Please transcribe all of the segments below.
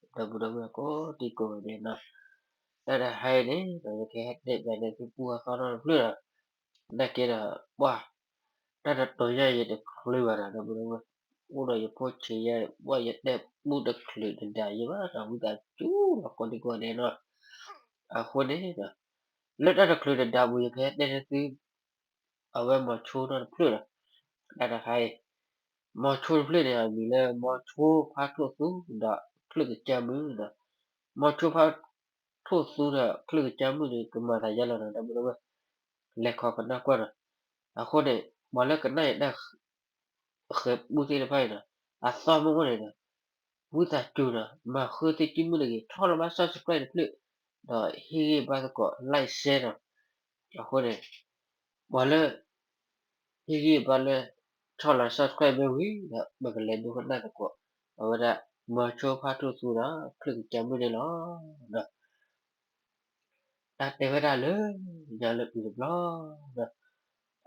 ဒီပုၢ်ဒီဝဲၢ်ကိးဒံကိးဂၤဒဲးနီၤ, တၢ်တဟါအံၤန့ၣ် ယကဟဲတဲပျးန့ၢ်သုပူအသီနီတဖျၢၣ်ဒီး နာ်က့ဒီး ပှၢ် တၢ်တတိၤညါယတချုးဘၣ်ဒီး ဒီပုၢ်ဒီဝဲၢ်, အိၣ်ဒီးယဖိဆံးယဲ ပှၢ်ယတဲပူတချုးတဒးယဲဘၣ်ဒီး ဝံသးစူၤလီၤကိးဒံကိးဂၤဒဲးနီၤ, အဃိန့ၣ်ဒီး လၢတၢ်တချုးတဒးပူၤ ယကဟဲတဲန့ၢ်သု အဝဲမီၤဆိနီတဖျၢၣ်ဒီး တၢ်တဟါအံၤ မီၤဆိတဖျၢၣ်န့ၣ် အမံၤလၢ မီၤဆိဖါထိၣ်သူ ဒီး ချၢၣ်ကစၢ်မုၣ်ဒီး မီၤဆိဖါထိၣ်သူဒီး ချၢၣ်ကစၢ်မုၣ်န့ၣ် ကမၤသးယါလီၤဒီး ဒီပုၢ်ဒီဝဲၢ် လဲၤခီကနၣ်ကွၢ်ဒီး အဃိန့ၣ် ပှၤလၢကနၣ်ယတၢ် ဃဲၤပူသ့ၣ်တဖၣ်အံၤဒီး အသီမ့ၢ်အိၣ်န့ၣ်ဒီး ဝံသးစူၤဒီး မၤဃုသ့ၣ်ကံၢ်မုၣ်တဂ့ၤ ထီၣ်လီၤဘၣ် subscribe တဖျၢၣ် ဒီးဟ့ၣ်ဂံၢ်ဘါသကိး like share ဒီး အဃိန့ၣ် ပှၤလၢ ဟ့ၣ်ဂံၢ်ဘါလၢ ထီၣ်လီၤ subscribe မ့ၢ်ဝံၤဒီး ပကလဲၤဒိကနၣ်သကိး အဝဲဒၣ် မီၤဆိဖါထိၣ်သူဒီး ချၢၣ်ကစၢ်မုၣ်န့ၣ်လီၤ. တၢ်တဲဝဲဒၣ်လၢ ညါလၢပျံၤတဘျီဒီး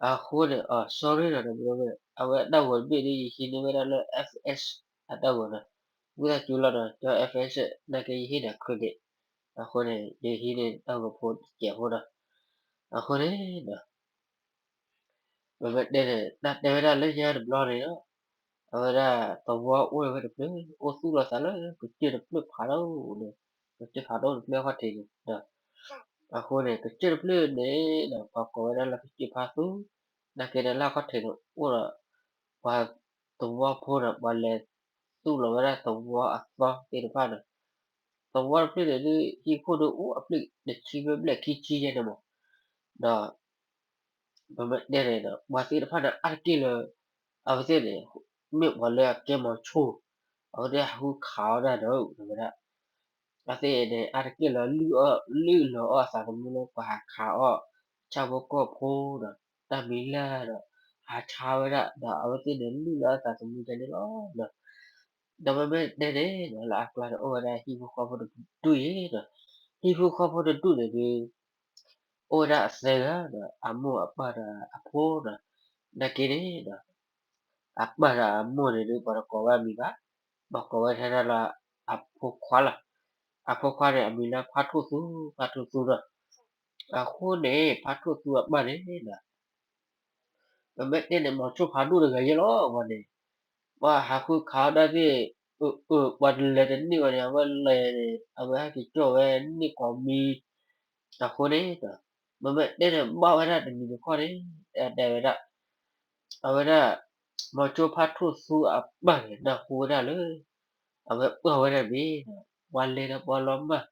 အဃိန့ၣ် အ sorry ဒီး ဒီပုၢ်ဒီဝဲၢ် အဝဲအတၢ်ဂီၤတဘ့ၣ်ဒီး ယဟံးန့ၢ်ဝဲဒၣ်လၢ F S အတၢ်ဂီၤဒီး ဝံသးစူၤလီၤဒီး ကၠီ F S နာ်က့ယဟံးန့ၢ် credit အဃိန့ၣ် ယဟံးန့ၢ်တၢ်ဂီၤဖိတစဲးဖိဒီး အဃိန့ၣ်ဒီး ပမ့ၢ်တဲန့ၣ် တၢ်တဲဝဲဒၣ်လၢညါတဘျီန့ၣ်ဒီး အဝဲဒၣ်သဝီအိၣ်ဝဲတဖျၢၣ် အိၣ်သူၣ်လီၤသးလၢ ကစၢၢ်တဖျၢၣ်ဖးဒိၣ်န့ၣ် ကစၢၢ်ဖးဒိၣ်တဖျၢၣ်အခီၣ်ထံးန့ၣ်ဒီး အဃိန့ၣ် ကစၢၢ်တဖျၢၣ်န့ၣ်ဒီး ပှၤကိးဝဲဒၣ်လၢကစၢၢ်ဖါသူ နာ်က့ဒီးလၢအခီၣ်ထံးန့ၣ် အိၣ်ဒီး ပှၤသဝီဖိဒီး ပှၤလဲၤသူၣ်လီၤဝဲဒၣ်သဝီအသီသ့ၣ်တဖၣ်န့ၣ် သဝီတဖျၢၣ်န့ၣ်ဒုး ဟံၣ်ခိၣ်ဒုးအိၣ်အဖျၢၣ်တဆံဘျဲၣ်ဘျဲၣ်ခံဆံယဲၢ်န့ၣ်မး, ဒီး ပမ့ၢ်တဲန့ၣ်ဒီး ပှၤသ့ၣ်တဖၣ်န့ၣ် အါတက့ၢ်လၢ အဝဲသ့ၣ်န့ၣ် မ့ၢ်ပှၤလၢအကဲမီၤဆိ အဝဲသ့ၣ်ဟးဃုခးအီၣ်တၢ်ဒီး ဝဲဒၣ် အဝဲသ့ၣ်န့ၣ် အါတက့ၢ်လၢ လုၢ်လီၤအီၣ်အသးသမူလၢပှၤဟးခးအီၣ် ဆၣ်ဖိကီၢ်ဖိဒီး တၢ်မံၤလၢ်ဒီး ဟးဆါဝဲဒၣ် ဒီးအဝဲသ့ၣ်န့ၣ် လုၢ်လီၤအသးသမူဒ်န့ၣ်လီၤ. ဒီးပမ့ၢ်တဲန့ၣ်ဒီး လၢအကျါန့ၣ် အိၣ်ဝဲဒၣ်ဟံၣ်ဖိဃီဖိတဒူၣ်အံၤဒီး ဟံၣ်ဖိဃီဖိတဒူၣ်န့ၣ်ဒုး အိၣ်ဝဲဒၣ်အသၢဂၤဒီး အမိၢ်အပၢ်ဒီးအဖိဒီး နာ်က့န့ၣ်ဒီး အပၢ်ဒီးအမိၢ်န့ၣ်ဒုး ပှၤတကိးဝဲအမံၤဘၣ်, ပှၤကိးဝဲထဲဒၣ်လၢ အဖိခွါလီၤ. အဖိခွါန့ၣ် အမံၤလၢဖါထိၣ်သူ, ဖါထိၣ်သူဒီး အဃိန့ၣ် ဖါထိၣ်သူအပၢ်န့ၣ်ဒီး ပမ့ၢ်တဲန့ၣ် မီၤဆိဖးဒိၣ်တဂၤယဲလီၤဝဲန့ၣ်, ပှၤဟးဃုခးအီၣ်တၢ်သ့ၣ်, အၢ ပှၤတလဲၤတန့ၢ်ဝဲန့ၣ် အဝဲလဲၤန့ၣ် အဝဲဟဲက့ၤကၠီၣ်ဝဲန့ၢ်ကိးမံၤ, အဃိန့ၣ်ဒီး ပမ့ၢ်တဲန့ၣ် ဘၣ်ဝဲဒၣ်တမံၤတခီန့ၣ် တဲတဲဝဲဒၣ် အဝဲဒၣ် မီၤဆိဖါထိၣ်သူအပၢ်န့ၣ် နၢ်ဟူဝဲဒၣ်လၢ အဝဲပၢၢ်ဝဲဒၣ်မ့ၢ်ဒီး ပှၤလဲၤဒီးပှၤလီၤမၢ်,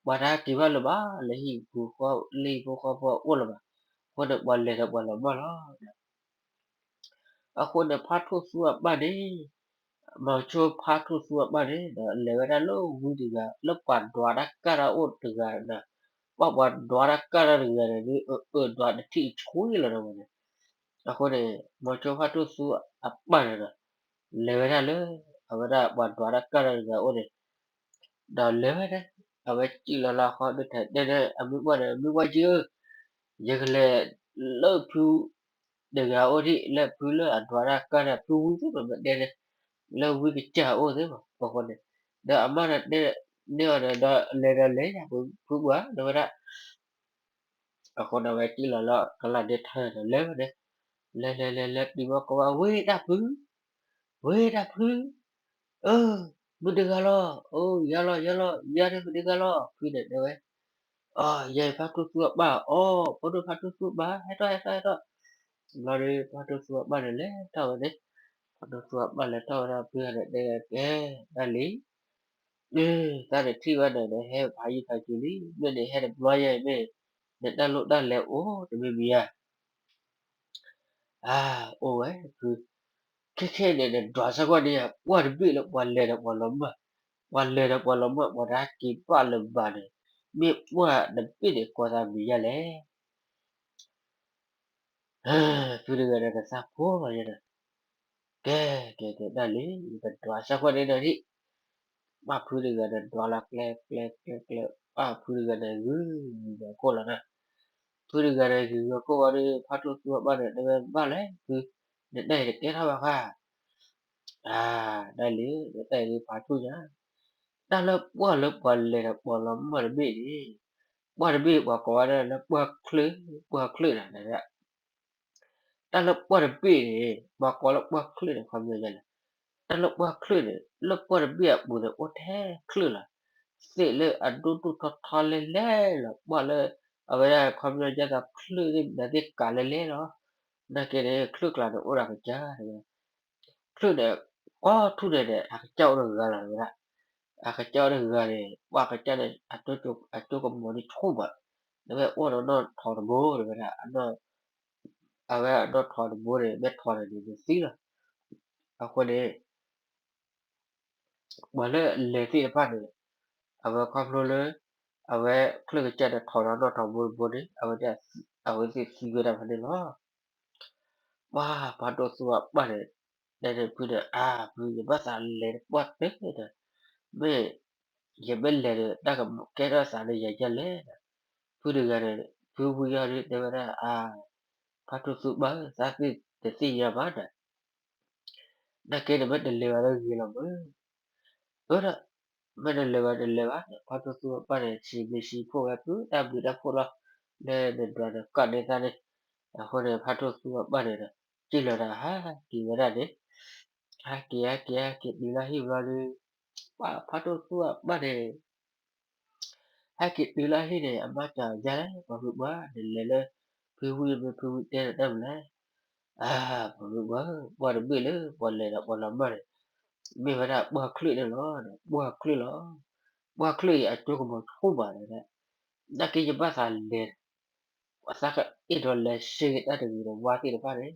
ပှၤတဟဲက့ၤဘၣ်လၢၤဘၣ် လၢဟံၣ်ပူၤဃီ လၢဟံၣ်ဖိဃီဖိအအိၣ်လၢၤဘၣ်, အဃိန့ၣ် ပှၤလဲၤဒီးပှၤလီၤမၢ်လီၤ. အဃိန့ၣ် ဖါထိၣ်သူအပၢ်န့ၣ် မီၤဆိဖါထိၣ်သူအပၢ်န့ၣ်ဒီး လဲၤဝဲဒၣ်လၢဝံတဂၤ လၢပှၤဒွးတၢ်ကၢ်တၢ်အိၣ်တဂၤဒီး ပှၤပှၤဒွးတၢ်ကၢ်တၢ်တဂၤန့ၣ်ဒုး အၢ အၢ ဒွးတထံၣ်တဆှံလီၤဒီးဝဲန့ၣ်, အဃိန့ၣ် မီၤဆိဖါထိၣ်သူအပၢ်န့ၣ်ဒီး လဲၤဝဲဒၣ်လၢ အဝဲဒၣ်ပှၤဒွးတၢ်ကၢ်တၢ်တဂၤအိၣ်န့ၣ် ဒီးလဲၤဝဲဒၣ် အဝဲစံၣ်လီၤလၢအဃီ ဒုးထံၣ်တဲန့ၣ် အမုၢ်ပှၢ်န့ၣ် အမုၢ်ပှၢ်က့ဧၢ, ယကလဲၤလၢဖု တဂၤအိၣ်ဒံး လၢဖုလၢအဒွးတၢ်ကၢ်န့ၣ် ဖုဝံသ့ၣ်မး မ့ၢ်တဲန့ၣ် လၢဝံကစၢ်အအိၣ်သ့ၣ်မး အဃိန့ၣ် ဒီးအမါန့ၣ်တဲန့ၢ်အီၤန့ၣ် ဒီးလဲၤဒီးလဲၤယၤ ဖုပှၢ် တဲဝဲဒၣ် အဃိန့ၣ် အဝဲစံၣ်လီၤလၢကလးဒ့ထၢၣ်ဒီးလဲၤဝဲန့ၣ်, လဲၤလဲၤလဲၤလဲၤတုၤဘၣ်ကိးဝဲ ဝ့ၢ်တၢ်ဖု, ဝ့ၢ်တၢ်ဖု, အၢ မုၢ်တဂၤလီၤ, အိ ယၤလီၤ ယၤလီၤ ယၤန့ၣ်မုၢ်တဂၤလီၤ ဖုန့ၣ်တဲဝဲ, အီ ယၤအံၤဖါထိၣ်သူအပၢ် အီ ဖိဒိၣ်ဖါထိၣ်သူအပၢ် ဟဲထီၣ် ဟဲထီၣ် ဟဲထီၣ်, ဘျီဒီး ဖါထိၣ်သူအပၢ်န့ၣ်လဲၤထီၣ်ဝဲန့ၣ်, ဖါထိၣ်သူအပၢ်လဲၤထီၣ်ဝဲဒၣ်ဖုန့ၣ်တဲ ကဲ ဒၣ်လံ တၢ်န့ၣ်ထံၣ်ဝဲန့ၣ် နဟဲဖးယံၤဖးစူၤလံ, မ့ၢ်နဟဲတဘျီယဲၢ်မ့ၢ် နတၢ်လိၣ်တၢ်လဲၤအိၣ်တမံၤမံၤဧါ, အၢ အိၣ်ဝဲဖု, ခဲခဲန့ၣ် နဒွးစၢ်ကွၢ်န့ၣ် ပှၢ်တဘ့ၣ်လၢပှၤလဲၤဒီးပှၤလီၤမၢ်, ပှၤလဲၤဒီးပှၤလီၤမၢ် ပှၤတဟဲက့ၤဘၣ်လၢၤဘၣ်န့ၣ် မ့ၢ်ပှၢ်တဘ့ၣ်န့ၣ် ကိးသးမံၤယါလဲၣ် ဖုတဂၤဒီးကသးဖိလီၤယဲဒီး, ကဲ ကဲ ကဲ ဒၣ်လံ ယကဒွးစၢ်ကွၢ်န့ၣ်ဒီးဒံး, ပၢ်ဖုတဂၤဒီးဒွးလီၤကျဲ ကျဲ ကျဲ ကျဲ ပၢ်ဖုတဂၤန့ၣ်ဂုၤဂုၤဂၤကိၢ်လီၤနီၤ, ဖုတဂၤန့ၣ်ဂုၤဂၤကိၢ်ဝံၤဒီး ဖါထိၣ်သူအပၢ်န့ၣ် တဲဝဲဘၣ်လဲၣ်ဖု, နတၢ်အံၤတကဲထီၣ်ဘၣ်ဃါ အၢ ဒၣ်လံ နတၢ်အံၤဒုးဖးထူၣ်ညါ, တၢ်လၢပှၢ်လၢပှၤလဲၤဒီးပှၤလီၤမၢ်တဘ့ၣ်န့ၣ်, ပှၢ်တဘ့ၣ်ပှၤကိးဝဲဒၣ်လၢပှၢ်ချၢၣ်, ပှၢ်ချၢၣ်န့ၣ်, တၢ်လၢပှၢ်တဘ့ၣ်န့ၣ် ပှၤကိးလၢပှၢ်ချၢၣ်န့ၣ် ခီပညီဒ်လဲၣ်, တၢ်လၢပှၢ်ချၢၣ်န့ၣ် လၢပှၢ်တဘ့ၣ်အပူၤန့ၣ် အိၣ်ထဲချၢၣ်လီၤ. သ့ၣ်လၢအဒိၣ်ဒိၣ်ထီထီလဲလဲလီၤ, ပှၢ်လၢ အဝဲဒၣ်ခီပညီဒ်သိးချၢၣ်န့ၣ် မနုၤသ့ၣ်ကးလဲလဲလီၤ. နာ်က့န့ၣ် ချၢၣ်ကျါန့ၣ် အိၣ်ဒီးကစၢ်တဝဲ ချၢၣ်န့ၣ် ကိးထူၣ်န့ၣ်န့ၣ် အကစၢ်အိၣ်တဂၤလီၤဝဲဒၣ်, အကစၢ်အိၣ်တဂၤန့ၣ် ပှၤကစၢ်န့ၣ် အကၠိကမီၤန့ၣ်ဆူၣ်ဘၣ်, နမ့ၢ်အိၣ်ဒီးနီၢ်ထိးတဘိ တဲဝဲဒၣ်, အဝဲအနီၢ်ထိးတဘိန့ၣ် မ့ၢ်ထိးန့ၣ်န့ၣ်သံလီၤ. အဃိန့ၣ် ပှၤလၢအလဲၤသ့ၣ်တဖၣ်န့ၣ် အဝဲခီဖျိလၢ အဝဲချၢၣ်ကစၢ်ဒီးထိးဒီးနီၢ်ထိးတဘိတဘိန့ၣ် အဝဲသ့ၣ်သံဝဲဒၣ်ဖဲန့ၣ်လီၤ. ပှၤဖါဒိၣ်သူအပၢ်န့ၣ် တဲန့ၣ်ဖုန့ၣ် အါဖု ယဘၣ်သးလဲၤတပှၢ်တၢၢ်ဒီး မ့ၢ် ယမ့ၢ်လဲၤဒီး တၢ်ကကဲထီၣ်သးလၢယၤဒ်လဲၣ်ဒီး ဖုတဂၤန့ၣ် ဖုဝံယီၤဒုးတဲဝဲဒၣ် အါ ဖါဒိၣ်သူပၢ်ဧၢ သးသ့ၣ်တသ့ၣ်ညါဘၣ်ဒီး နာ်က့န့ၣ်မ့ၢ်တလဲၤဘၣ်လၢဂ့ၤလီၤမ့ၢ်, အၢဒီး မ့ၢ်တလဲၤဘၣ်တလဲၤဘၣ်ဒီး ဖါဒိၣ်သူအပၢ်န့ၣ် စံးဘျုးစံးဖှိၣ်ဝဲဖုတၢ်ဘျုးတၢ်ဖှိၣ်လီၤ လၢနဒွးနကီၢ်န့ၢ်သးန့ၣ်, အဃိန့ၣ် ဖါဒိၣ်သူအပၢ်န့ၣ်ဒီး စံၣ်လီၤဒီးဟးက့ၤဝဲဒၣ်န့ၣ်, ဟဲက့ၤဟဲက့ၤဟဲက့ၤတုၤလၢဟံၣ်ဘျီဒီး ပှၤဖါဒိၣ်သူအပၢ်န့ၣ် ဟဲက့ၤတုၤလၢဟံၣ်န့ၣ် အမါစံးယၤလဲၣ် ပှၤဖုပှၢ် နလဲၤလၢ ဖုဝံမ့ၢ်ဖုဝံတဲနၤတၢ်မနုၤလဲၣ်, အါ ပှၤဖုပှၢ်ဧၢ ပှၢ်တဘ့ၣ်လၢပှၤလဲၤဒီးပှၤလီၤမၢ်န့ၣ် မ့ၢ်ဝဲဒၣ်ပှၢ်ချၢၣ်န့ၣ်လီၤ, ပှၢ်ချၢၣ်လီၤ, ပှၢ်ချၢၣ်အံၤအကၠိကမီၤဆူၣ်ဘၣ်ဒီး နာ်က့ယဘၣ်သးလဲၤ ပှၤသးကအ့ၣ်ဒီးလဲၤဆှၢက့ၤတၢ်တဂ့ၤဒီးဝါသ့ၣ်တဖၣ်န့ၣ်,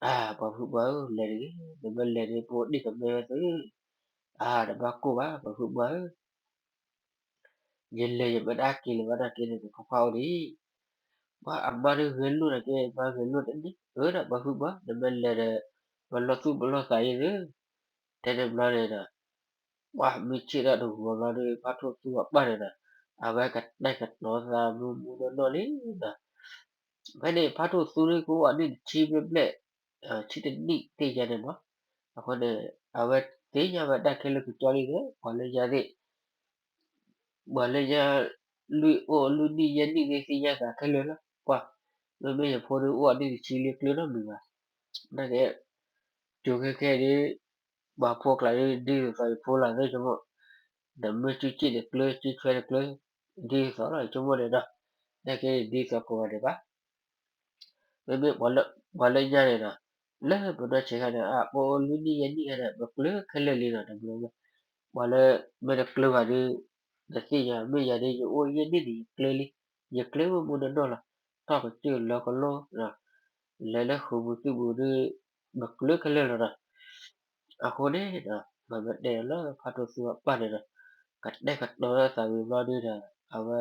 အါ ပှၤဖုပှၢ်ဧၢ လဲၤတဂ့ၤ, နမ့ၢ်လဲၤန့ၣ် ပအိၣ်ဒံၣ်ကမဲဝဲသု, အါ တဘၣ်ကိၢ်ဘၣ် ပှၤဖုပှၢ်ဧၢ ယလဲၤယမ့ၢ်တဟဲက့ၤလၢၤဘၣ်နာ်က့န့ၣ် နဖိခွါအိၣ်ဒံး, ပှၤအမါဒုးဂဲၤလိာ်နာ်က့ မါဂဲၤလိာ်တန့ၢ်ဧၢဒီး ပှၤဖုပှၢ် နမ့ၢ်လဲၤဒီး ပလီၢ်သူၣ်ပလီၢ်သးအံၤသု, တဲန့ၣ်ဘျီန့ၣ်ဒီး ပှၤမ့ၢ်ဆ့ၣ်ထီၣ်တဂီၤဘျီဒီး ဖါဒိၣ်သူအပၢ်န့ၣ်ဒီး အဝဲကတဲာ်ကတီၤသးမူမူနီၢ်နီၢ်လံဒီး ဖဲန့ၣ် ဖါဒိၣ်သူန့ၣ်ကအိၣ်အနံၣ်တဆံဘျဲၣ်ဘျဲၣ်, ဆံတနံၣ်သ့ၣ်ညါန့ၣ်မး, အဃိန့ၣ် အဝဲသ့ၣ်ညါဝဲတၢ်ခဲလၢာ်ကကၠီလံဒီး ပှၤလၢညါသ့ၣ် ပှၤလၢညါ လွံၢ်အိၣ်လွံၢ်နံၣ်ယဲၢ်နံၣ်သ့ၣ်သ့ၣ်ညါသးခဲလၢာ်လီၤ, ပှၤ မ့မ့ၢ်ယဖိဒုးအိၣ်အနံၣ်တဆံလံကျၢၤနီတမံၤဘၣ်, နာ်က့ ကၠိခဲခဲဒ် ပှၤဖိကျါဒ် ဒ်သိးယဖိလီၤသ့ၣ်ဆိကမိၣ်, နမ့ၢ်စုစ့ၣ်န့ၣ်ကျၢၤ စုဆွဲန့ၣ်ကျၢၤ, ဒ်သိးလီၤဆိကမိၣ်န့ၣ်ဒီး, နာ်က့ဒ်သိးကိးဂၤဒဲးဘၣ် မ့မ့ၢ်ပှၤလၢညါန့ၣ်ဒီး လၢပနီၢ်ဆံးခါန့ၣ် အပအိၣ်လွံၢ်နံၣ်ယဲၢ်နံၣ်ခါန့ၣ် ပကျၢၤခဲလၢာ်လံနီၤ တဘျီဘျီ, ပှၤလၢမ့ၢ်တကျၢၤဘၣ်ဒီး တသ့ၣ်ညါ မ့ၢ်ယၤဒ် ယအိၣ်ယဲၢ်နံၣ်န့ၣ် ယကျၢၤလံ, ယကျၢၤမုၢ်မုၢ်နီၢ်နီၢ်လီၤ, ထီၣ်ကစၢၢ်လီၤကလိ, လဲၤလၢဃုာ်ပူၤသုးပူၤဒီး ပကျၢၤခဲလၢာ်လီၤဒီး အဃိန့ၣ်ဒီး မ့မ့ၢ်တဲလၢဖါဒိၣ်သူအပၢ်န့ၣ်ဒီး ကတဲာ်ကတီၤလၢသးဝံၤဘျီဒုဒီး အဝဲ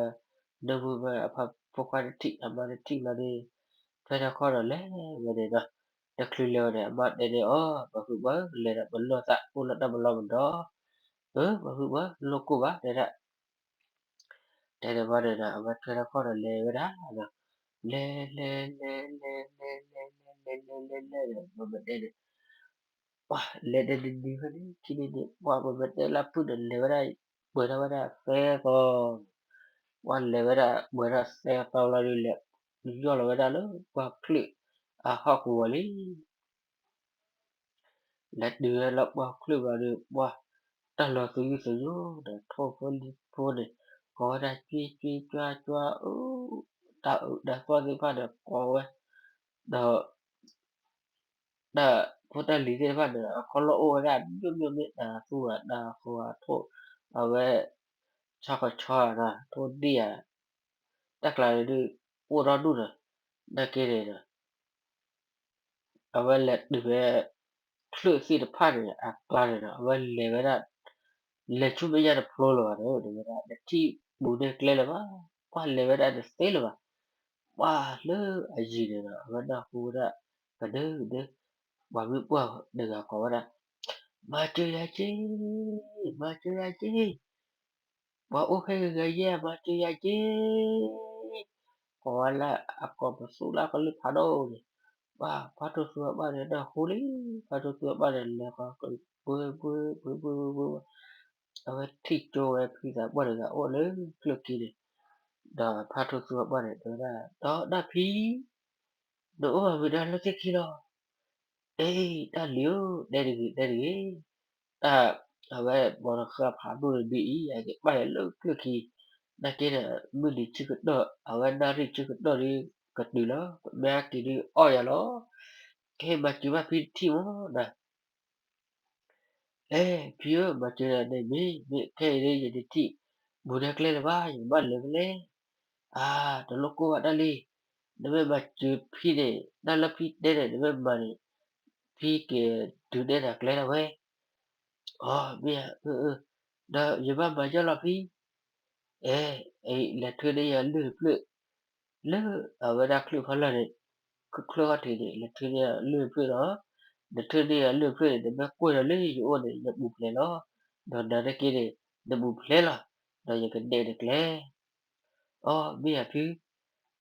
နၢမူဝဲအဖါဖိခွါတထံၣ် အမါတထံၣ်ဘျီဒု ထွဲထီၣ်ခီၣ်ဒီးလဲၤဝဲန့ၣ်ဒီး တချုးလဲၤဝဲန့ၣ် အမါတဲန့ၣ်အီၤ ပှၤဖုပှၢ် လဲၤဒီးပလီၢ်သးအိၣ်လၢတၢ်ပလီၢ်ပဒီ, အၢ ပှၤဖုပှၢ် လိၣ်ကိၢ်ဘၣ် တဲဒၣ် တဲန့ၣ်ဘျီန့ၣ်ဒီး အဝဲထွဲထီၣ်ခီၣ်ဒီးလဲၤဝဲဒၣ်ဒီး လဲၤလဲၤလဲၤလဲၤလဲၤလဲၤလဲၤလဲၤလဲၤလဲၤဒီး မ့မ့ၢ်တဲန့ၣ် ပှၤလဲၤတနံၤနံၤဖဲန့ၣ် ခံနံၤန့ၣ် ပှၤမ့မ့ၢ်တဲလၢဖုန့ၣ် လဲၤဝဲဒၣ် ပှဲၤထီၣ်ဝဲဒၣ်သၢသီ, ပှၤလဲၤဝဲဒၣ်ပှဲၤထီၣ်သၢသီလီၤဒီး လဲၤယီၢ်လီၤဝဲဒၣ်လၢပှၢ်ချၢၣ်အဟီၣ်ကဝီၤလံ လဲၤတုၤဝဲလၢပှၢ်ချၢၣ်ဘျီဒီး ပှၤတၢ်လီၤသယုၢ်သညိဒီး ထိၣ်ဖိလံၤဖိန့ၣ် ကိးဝဲဒၣ်ကၠွံကၠွံကၠွါကၠွါဧၢ, တၢ်အုးတၢ်သီၣ်သ့ၣ်တဖၣ်ဒီးကိးဝဲ, ဒီး တၢ်ဖိတၢ်လံၤသ့ၣ်တဖၣ်န့ၣ် အခီၣ်လီၢ်အိၣ်ဝဲဒၣ် မ့ၢ်မ့ၢ်မ့ၢ်တၢ်သူဂၤတၢ်ဃိဂၤထိၣ်, အဝဲ ဆီကဆီဂၤဒီး ထိၣ်ဒံၣ်ဧါ, တၢ်ကျါန့ၣ်ဒုး အိၣ်ဒီဒူၣ်ဒီး နာ်က့န့ၣ်ဒီး အဝဲလဲၤတုၤဖဲ ချၢၣ်သ့ၣ်တဖၣ်န့ၣ် အကျါန့ၣ်ဒီး အဝဲလဲၤဝဲဒၣ် လဲၤဆူမဲာ်ညါတဖျိလၢၤဘၣ်ဒီး တဲဝဲဒၣ် တထံၣ်ပူၤန့ၢ်ကျဲလၢၤဘၣ်, ပှၤလဲၤဝဲဒၣ်တသ့လၢၤဘၣ်, ပှၤလၢအယံၤန့ၣ်ဒီး အဝဲနၢ်ဟူဝဲဒၣ် ကဒၢကဒၢ ပှၤမ့ၢ်ပှၢ်တဂၤကိးဝဲဒၣ် မၤစၢၤယၤက့, မၤစၢၤယၤက့ ပှၤအိၣ်ဖဲဂၤဂၤယဲၢ် မၤစၢၤယၤက့, ကိးဝဲလၢအကိာ်ပသူလၢကလုၢ်ဖးဒိၣ်န့ၣ်, ပှၤဖါဒိၣ်သူအပၢ်န့ၣ် နၢ်ဟူလံ, ဖါဒိၣ်သူအပၢ်န့ၣ် လဲၤဃီၤကပှဲၤပှဲၤပှဲၤပှဲၤပှဲၤပှဲၤ အဝဲထံၣ်ကၠိဝဲဖံသးပှၢ်တဂၤအိၣ်လၢချၢၣ်ခံန့ၣ်, ဒီးဖါထိၣ်သူအပှၢ်န့ၣ် တဲဝဲဒၣ်, ဒီးဒၣ်ဖံ, နအိၣ်မ့ၢ်ဒၣ်လၢသ့ၣ်ခံလီၤ. အ့ တၢ်လံၤဧၢ, တဲတဂ့ၤ တဲတဂ့ၤ, တၢ်, အဝဲဘီတဃၢဖးဒိၣ်တဒုအံၤ အက့ၤပာ်ယၤလၢချၢၣ်ခံ, နာ်က့ဒီး မုၢ်နံၤဆၢကတီၢ် အဝဲနၣ်ရံၣ်ဆၢကတီၢ်ဒီး ကတုၤလီၤ, ပမ့ၢ်ဟဲက့ၤဒီးအီၣ်ယၤလီၤ. ခဲမၤစၢၤဘၣ်ဖံတထံၣ်မးနီၤ. အဲ ဖံဧၢ, မၤစၢၤန့ၣ်မ့ၢ်, မ့ၢ်ခဲအံၤန့ၣ် ယတထံၣ်ဘူးဒဲကျဲလၢၤဘၣ်, ယကဘၣ်လဲၤဖဲလဲၣ်. အါ, တလိၣ်ကိၢ်ဘၣ်တၢ်လံ, နမ့ၢ်မၤစၢၤဖံန့ၣ် တၢ်လၢဖံတဲန့ၣ် နမ့ၢ်မၤန့ၣ် ဖံက့ၤဒုးနဲၣ်နၤကျဲဒၣ်ဝဲ. အီ မ့ၢ်ဧါ, အၢ အၢ, ဒီးယဘၣ်မၤယဲၢ်လီၤဖံ. အဲ အံၤလဲၤထၢန့ၢ်ယၤလုၢ်တဖျၢၣ် လၢအဝဲဒၣ်ချၢၣ်ဖီလာ်န့ၣ်, ချၢၣ်ခီၣ်ထံးန့ၣ် လဲၤထၢန့ၢ်ယၤလုၢ်တဖျၢၣ်ဒီး, နထၢန့ၢ်ယၤလုၢ်တဖျၢၣ်န့ၣ် နမ့ၢ်ကွၢ်ဒီးလၢယအိၣ်န့ၣ် ယပူၤဖျဲးလီၤ. ဒီးနၤတက့ၢ်န့ၣ် နပူၤဖျဲးလီၤ, ဒီးယကနဲၣ်နကျဲ. အီ မ့ၢ်ဧါဖံ,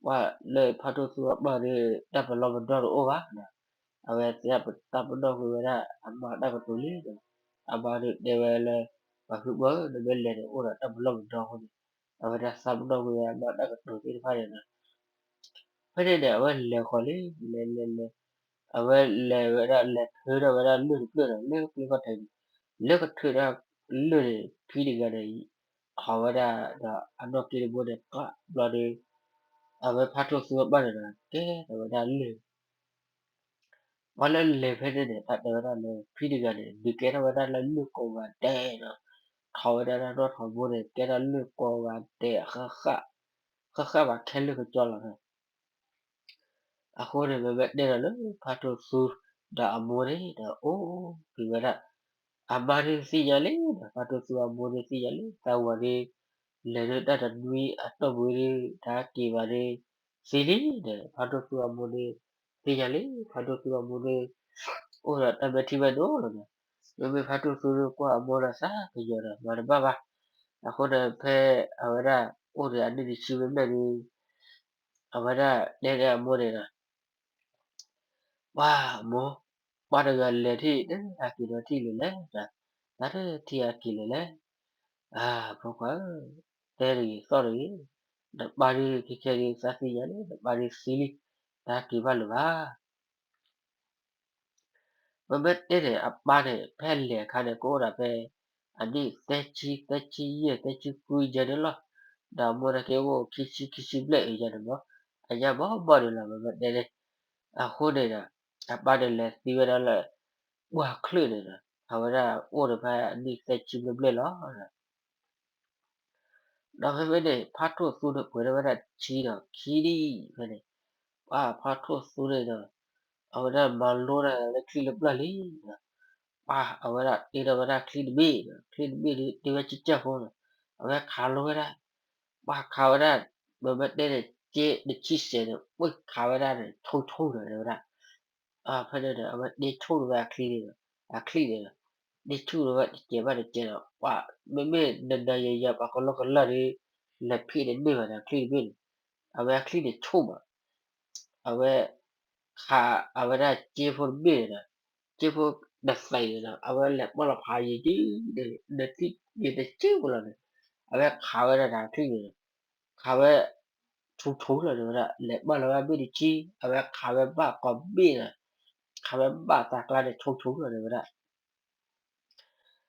ပှၤလၢဖါထိၣ်သူအပှၢ်ဒီး တၢ်ပလီၢ်ပဒီတအိၣ်ဘၣ်. အဝဲသးပနီၣ်ကွံာ်ဝဲဒၣ်အမါတၢ်ကတိၤလံဒီး, အမါဒီးတဲဝဲလၢ, ပှၤဖုပှၢ်ဧၢ, နမ့ၢ်လဲၤန့ၣ်အိၣ်ဒီးတၢ်ပလီၢ်ပဒီအဃိန့ၣ်, အဝဲဒၣ်သးပနီၣ်ကွံာ်ဝဲအမါတၢ်ကတိၤသ့ၣ်တဖၣ်န့ၣ်ဒီး ဖဲန့ၣ်န့ၣ် အဝဲလဲၤဃီၤလံ, လဲၤလဲၤလဲၤ, အဝဲလဲၤဝဲဒၣ်လဲၤထၢထီၣ်ဝဲဒၣ်လုၢ်တဖျၢၣ်ဒီး လၢချၢၣ်ခီၣ်ထံးန့ၣ်, လၢကထၢဒၣ်လုၢ်န့ၣ် ဖံတဂၤန့ၣ်, ဟီၣ်ဝဲဒၣ်ဒီးအနီၢ်က့တဘိန့ၣ် ပှၢ်ဘျီဒီး, အဝဲဖါထိၣ်သူအပှၢ်န့ၣ်ဒီး ကဲထီၣ်ဝဲဒၣ်လုၢ် ပှၤလၢလဲၤဖဲန့ၣ်န့ၣ် တၢ်တဲဝဲဒၣ်လၢ ဖံတဂၤန့ၣ် ဒုးကဲထီၣ်ဝဲဒၣ်လၢလုၢ်ကိးဂၤဒဲးဒီး, ထီၣ်ဝဲဒၣ်တၢ်နီၢ်ထီဘိန့ၣ် ကဲထီၣ်လုၢ်ကိးဂၤဒဲး, ဃၣ်ဃၣ်ဘၣ်ခဲလၢာ်ကကီလီၤ. အဃိန့ၣ် မ့မ့ၢ်တဲဒီးလၢဖါထိၣ်သူဒီးအမိၢ်န့ၣ်ဒီး အိၣ်က့ၤဝဲဒၣ်, အမါဒုးသ့ၣ်ညါလံဒီး ဖါထိၣ်သူအမိၢ်ဒုးသ့ၣ်ညါလံ သးဝၤဒုး လဲၤဒုးတၢ်တနွံအတီၢ်ပူၤဒုး တၢ်က့ၤဘၣ်ဒုး သ့လံဒီး ဖါထိၣ်သူအမိၢ်ဒုး သ့ၣ်ညါလံ ဖါထိၣ်သူအမိၢ်ဒုး အိၣ်ဒီးတၢ်မဲာ်ထံမဲာ်နိလီၤဒီး, မ့မ့ၢ်ဖါထိၣ်သူဒုးကွၢ်အမိၢ်ဒီးသးကယီၤဒီး မၤတဘၣ်ဘၣ်. အဃိန့ၣ် ဖဲအဝဲဒၣ်အိၣ်ဒီးအနံၣ်တဆံဘျဲၣ်ဘျဲၣ်ဒုး အဝဲဒၣ်တဲန့ၢ်အမိၢ်န့ၣ်ဒီး ပှၤမိၢ်, ပှၤတဂၤလဲၤထံၣ် တဟဲက့ၤဒီးထံၣ်လၢၤလဲၣ်, တၢ်တထံၣ်ဟဲက့ၤလၢၤလဲၣ်. အဖိခွါဧၢ, တဲတဂ့ၤသီၣ်တဂ့ၤ, နပၢ်ဒုးခဲခဲဒုးသးသ့ၣ်ညါလံ နပၢ်ဒုးသံလံ, တဟဲက့ၤဘၣ်လၢၤဘၣ်. မ့မ့ၢ်တဲန့ၣ် အပၢ်န့ၣ် ဖဲလဲၤအခါန့ၣ် ကအိၣ်ဒီးဖဲ အနံၣ်သၢဆံ သၢဆံယဲၢ် သၢဆံဃုယဲၢ်န့ၣ်လီၤ. ဒီးအမိၢ်န့ၣ်က့ၤအိၣ်ခံဆံ ခံဆံဘျဲၣ်အံၤယဲၢ်န့ၣ်မး, အညါဘီဘီန့ၣ်လီၤ မ့မ့ၢ်တဲန့ၣ်. အဃိန့ၣ်ဒီး အပၢ်န့ၣ်လဲၤသံဝဲဒၣ်လၢ ပှၢ်ချၢၣ်န့ၣ်ဒီး အဝဲဒၣ်အိၣ်ဒီးဖဲအနံၣ်သၢဆံဘျဲၣ်ဘျဲၣ်လီၤ. ဒီးဖဲဖဲန့ၣ် ဖါထိၣ်သူန့ၣ်ပှဲၤထီၣ်ဝဲဒၣ်တဆံဒီးခံနံၣ်ဖဲန့ၣ်, ပှၤဖါထိၣ်သူန့ၣ်ဒီး အဝဲဒၣ်မၤလိတၢ်လၢချံလၢပျၢၢ်လံဒီး, ပှၤအဝဲဒၣ်တ့ထီၣ်ဝဲဒၣ်ချံတဘ့ၣ်ဒီး ချံတဘ့ၣ်ဒုးတ့ဝဲကၠၢ်ကၠၢ်ဖိဒီး အဝဲခးလိဝဲဒၣ်, ပှၤခးဝဲဒၣ်, မ့မ့ၢ်တဲန့ၣ် က့တဆံစဲးန့ၣ် ပှၤခးဝဲဒၣ်န့ၣ် ဆိဆိဒီးဝဲဒၣ် ဖဲန့ၣ်ဒီး အဝဲတ့ဆိၣ်ထီၣ်ဝဲအချံန့ၣ်ဒီး, အချံန့ၣ်ဒီး, တ့ဆိၣ်ထီၣ်ဝဲတစဲးဘၣ်တစဲးဒီး ပှၤမ့မ့ၢ်နနၤယၤယၤပှၤကလီကလီဒီး, လဲၤဖံးန့ၣ်န့ၢ်ဘၣ်ဒီးချံတဘ့ၣ်န့ၣ်, အဝဲအချံန့ၣ်ဆိၣ်မး, အဝဲ, ခး, အဝဲဒၣ်က့ဖိတဘ့ၣ်န့ၣ်ဒီး, က့ဖိတသဲးန့ၣ်ဒီး အဝဲလဲၤပာ်လီၤဖးယံၤဒ်, နထံၣ်ယံၤတစ့ဖိလီၤန့ၣ်, အဝဲခးဝဲဒၣ်ဒီးချံန့ၣ်ဒီး, ခးဝဲ ဆိဆိလီၤန့ၣ်ဝဲဒၣ် လဲၤပာ်လီၤဝဲဘ့ၣ်တဆံ အဝဲခးဝဲဘၣ်ကိးဘ့ၣ်ဒီး, ခးဝဲဘၣ်သးကျါန့ၣ်ဆိဆိလီၤန့ၣ်ဝဲဒၣ်.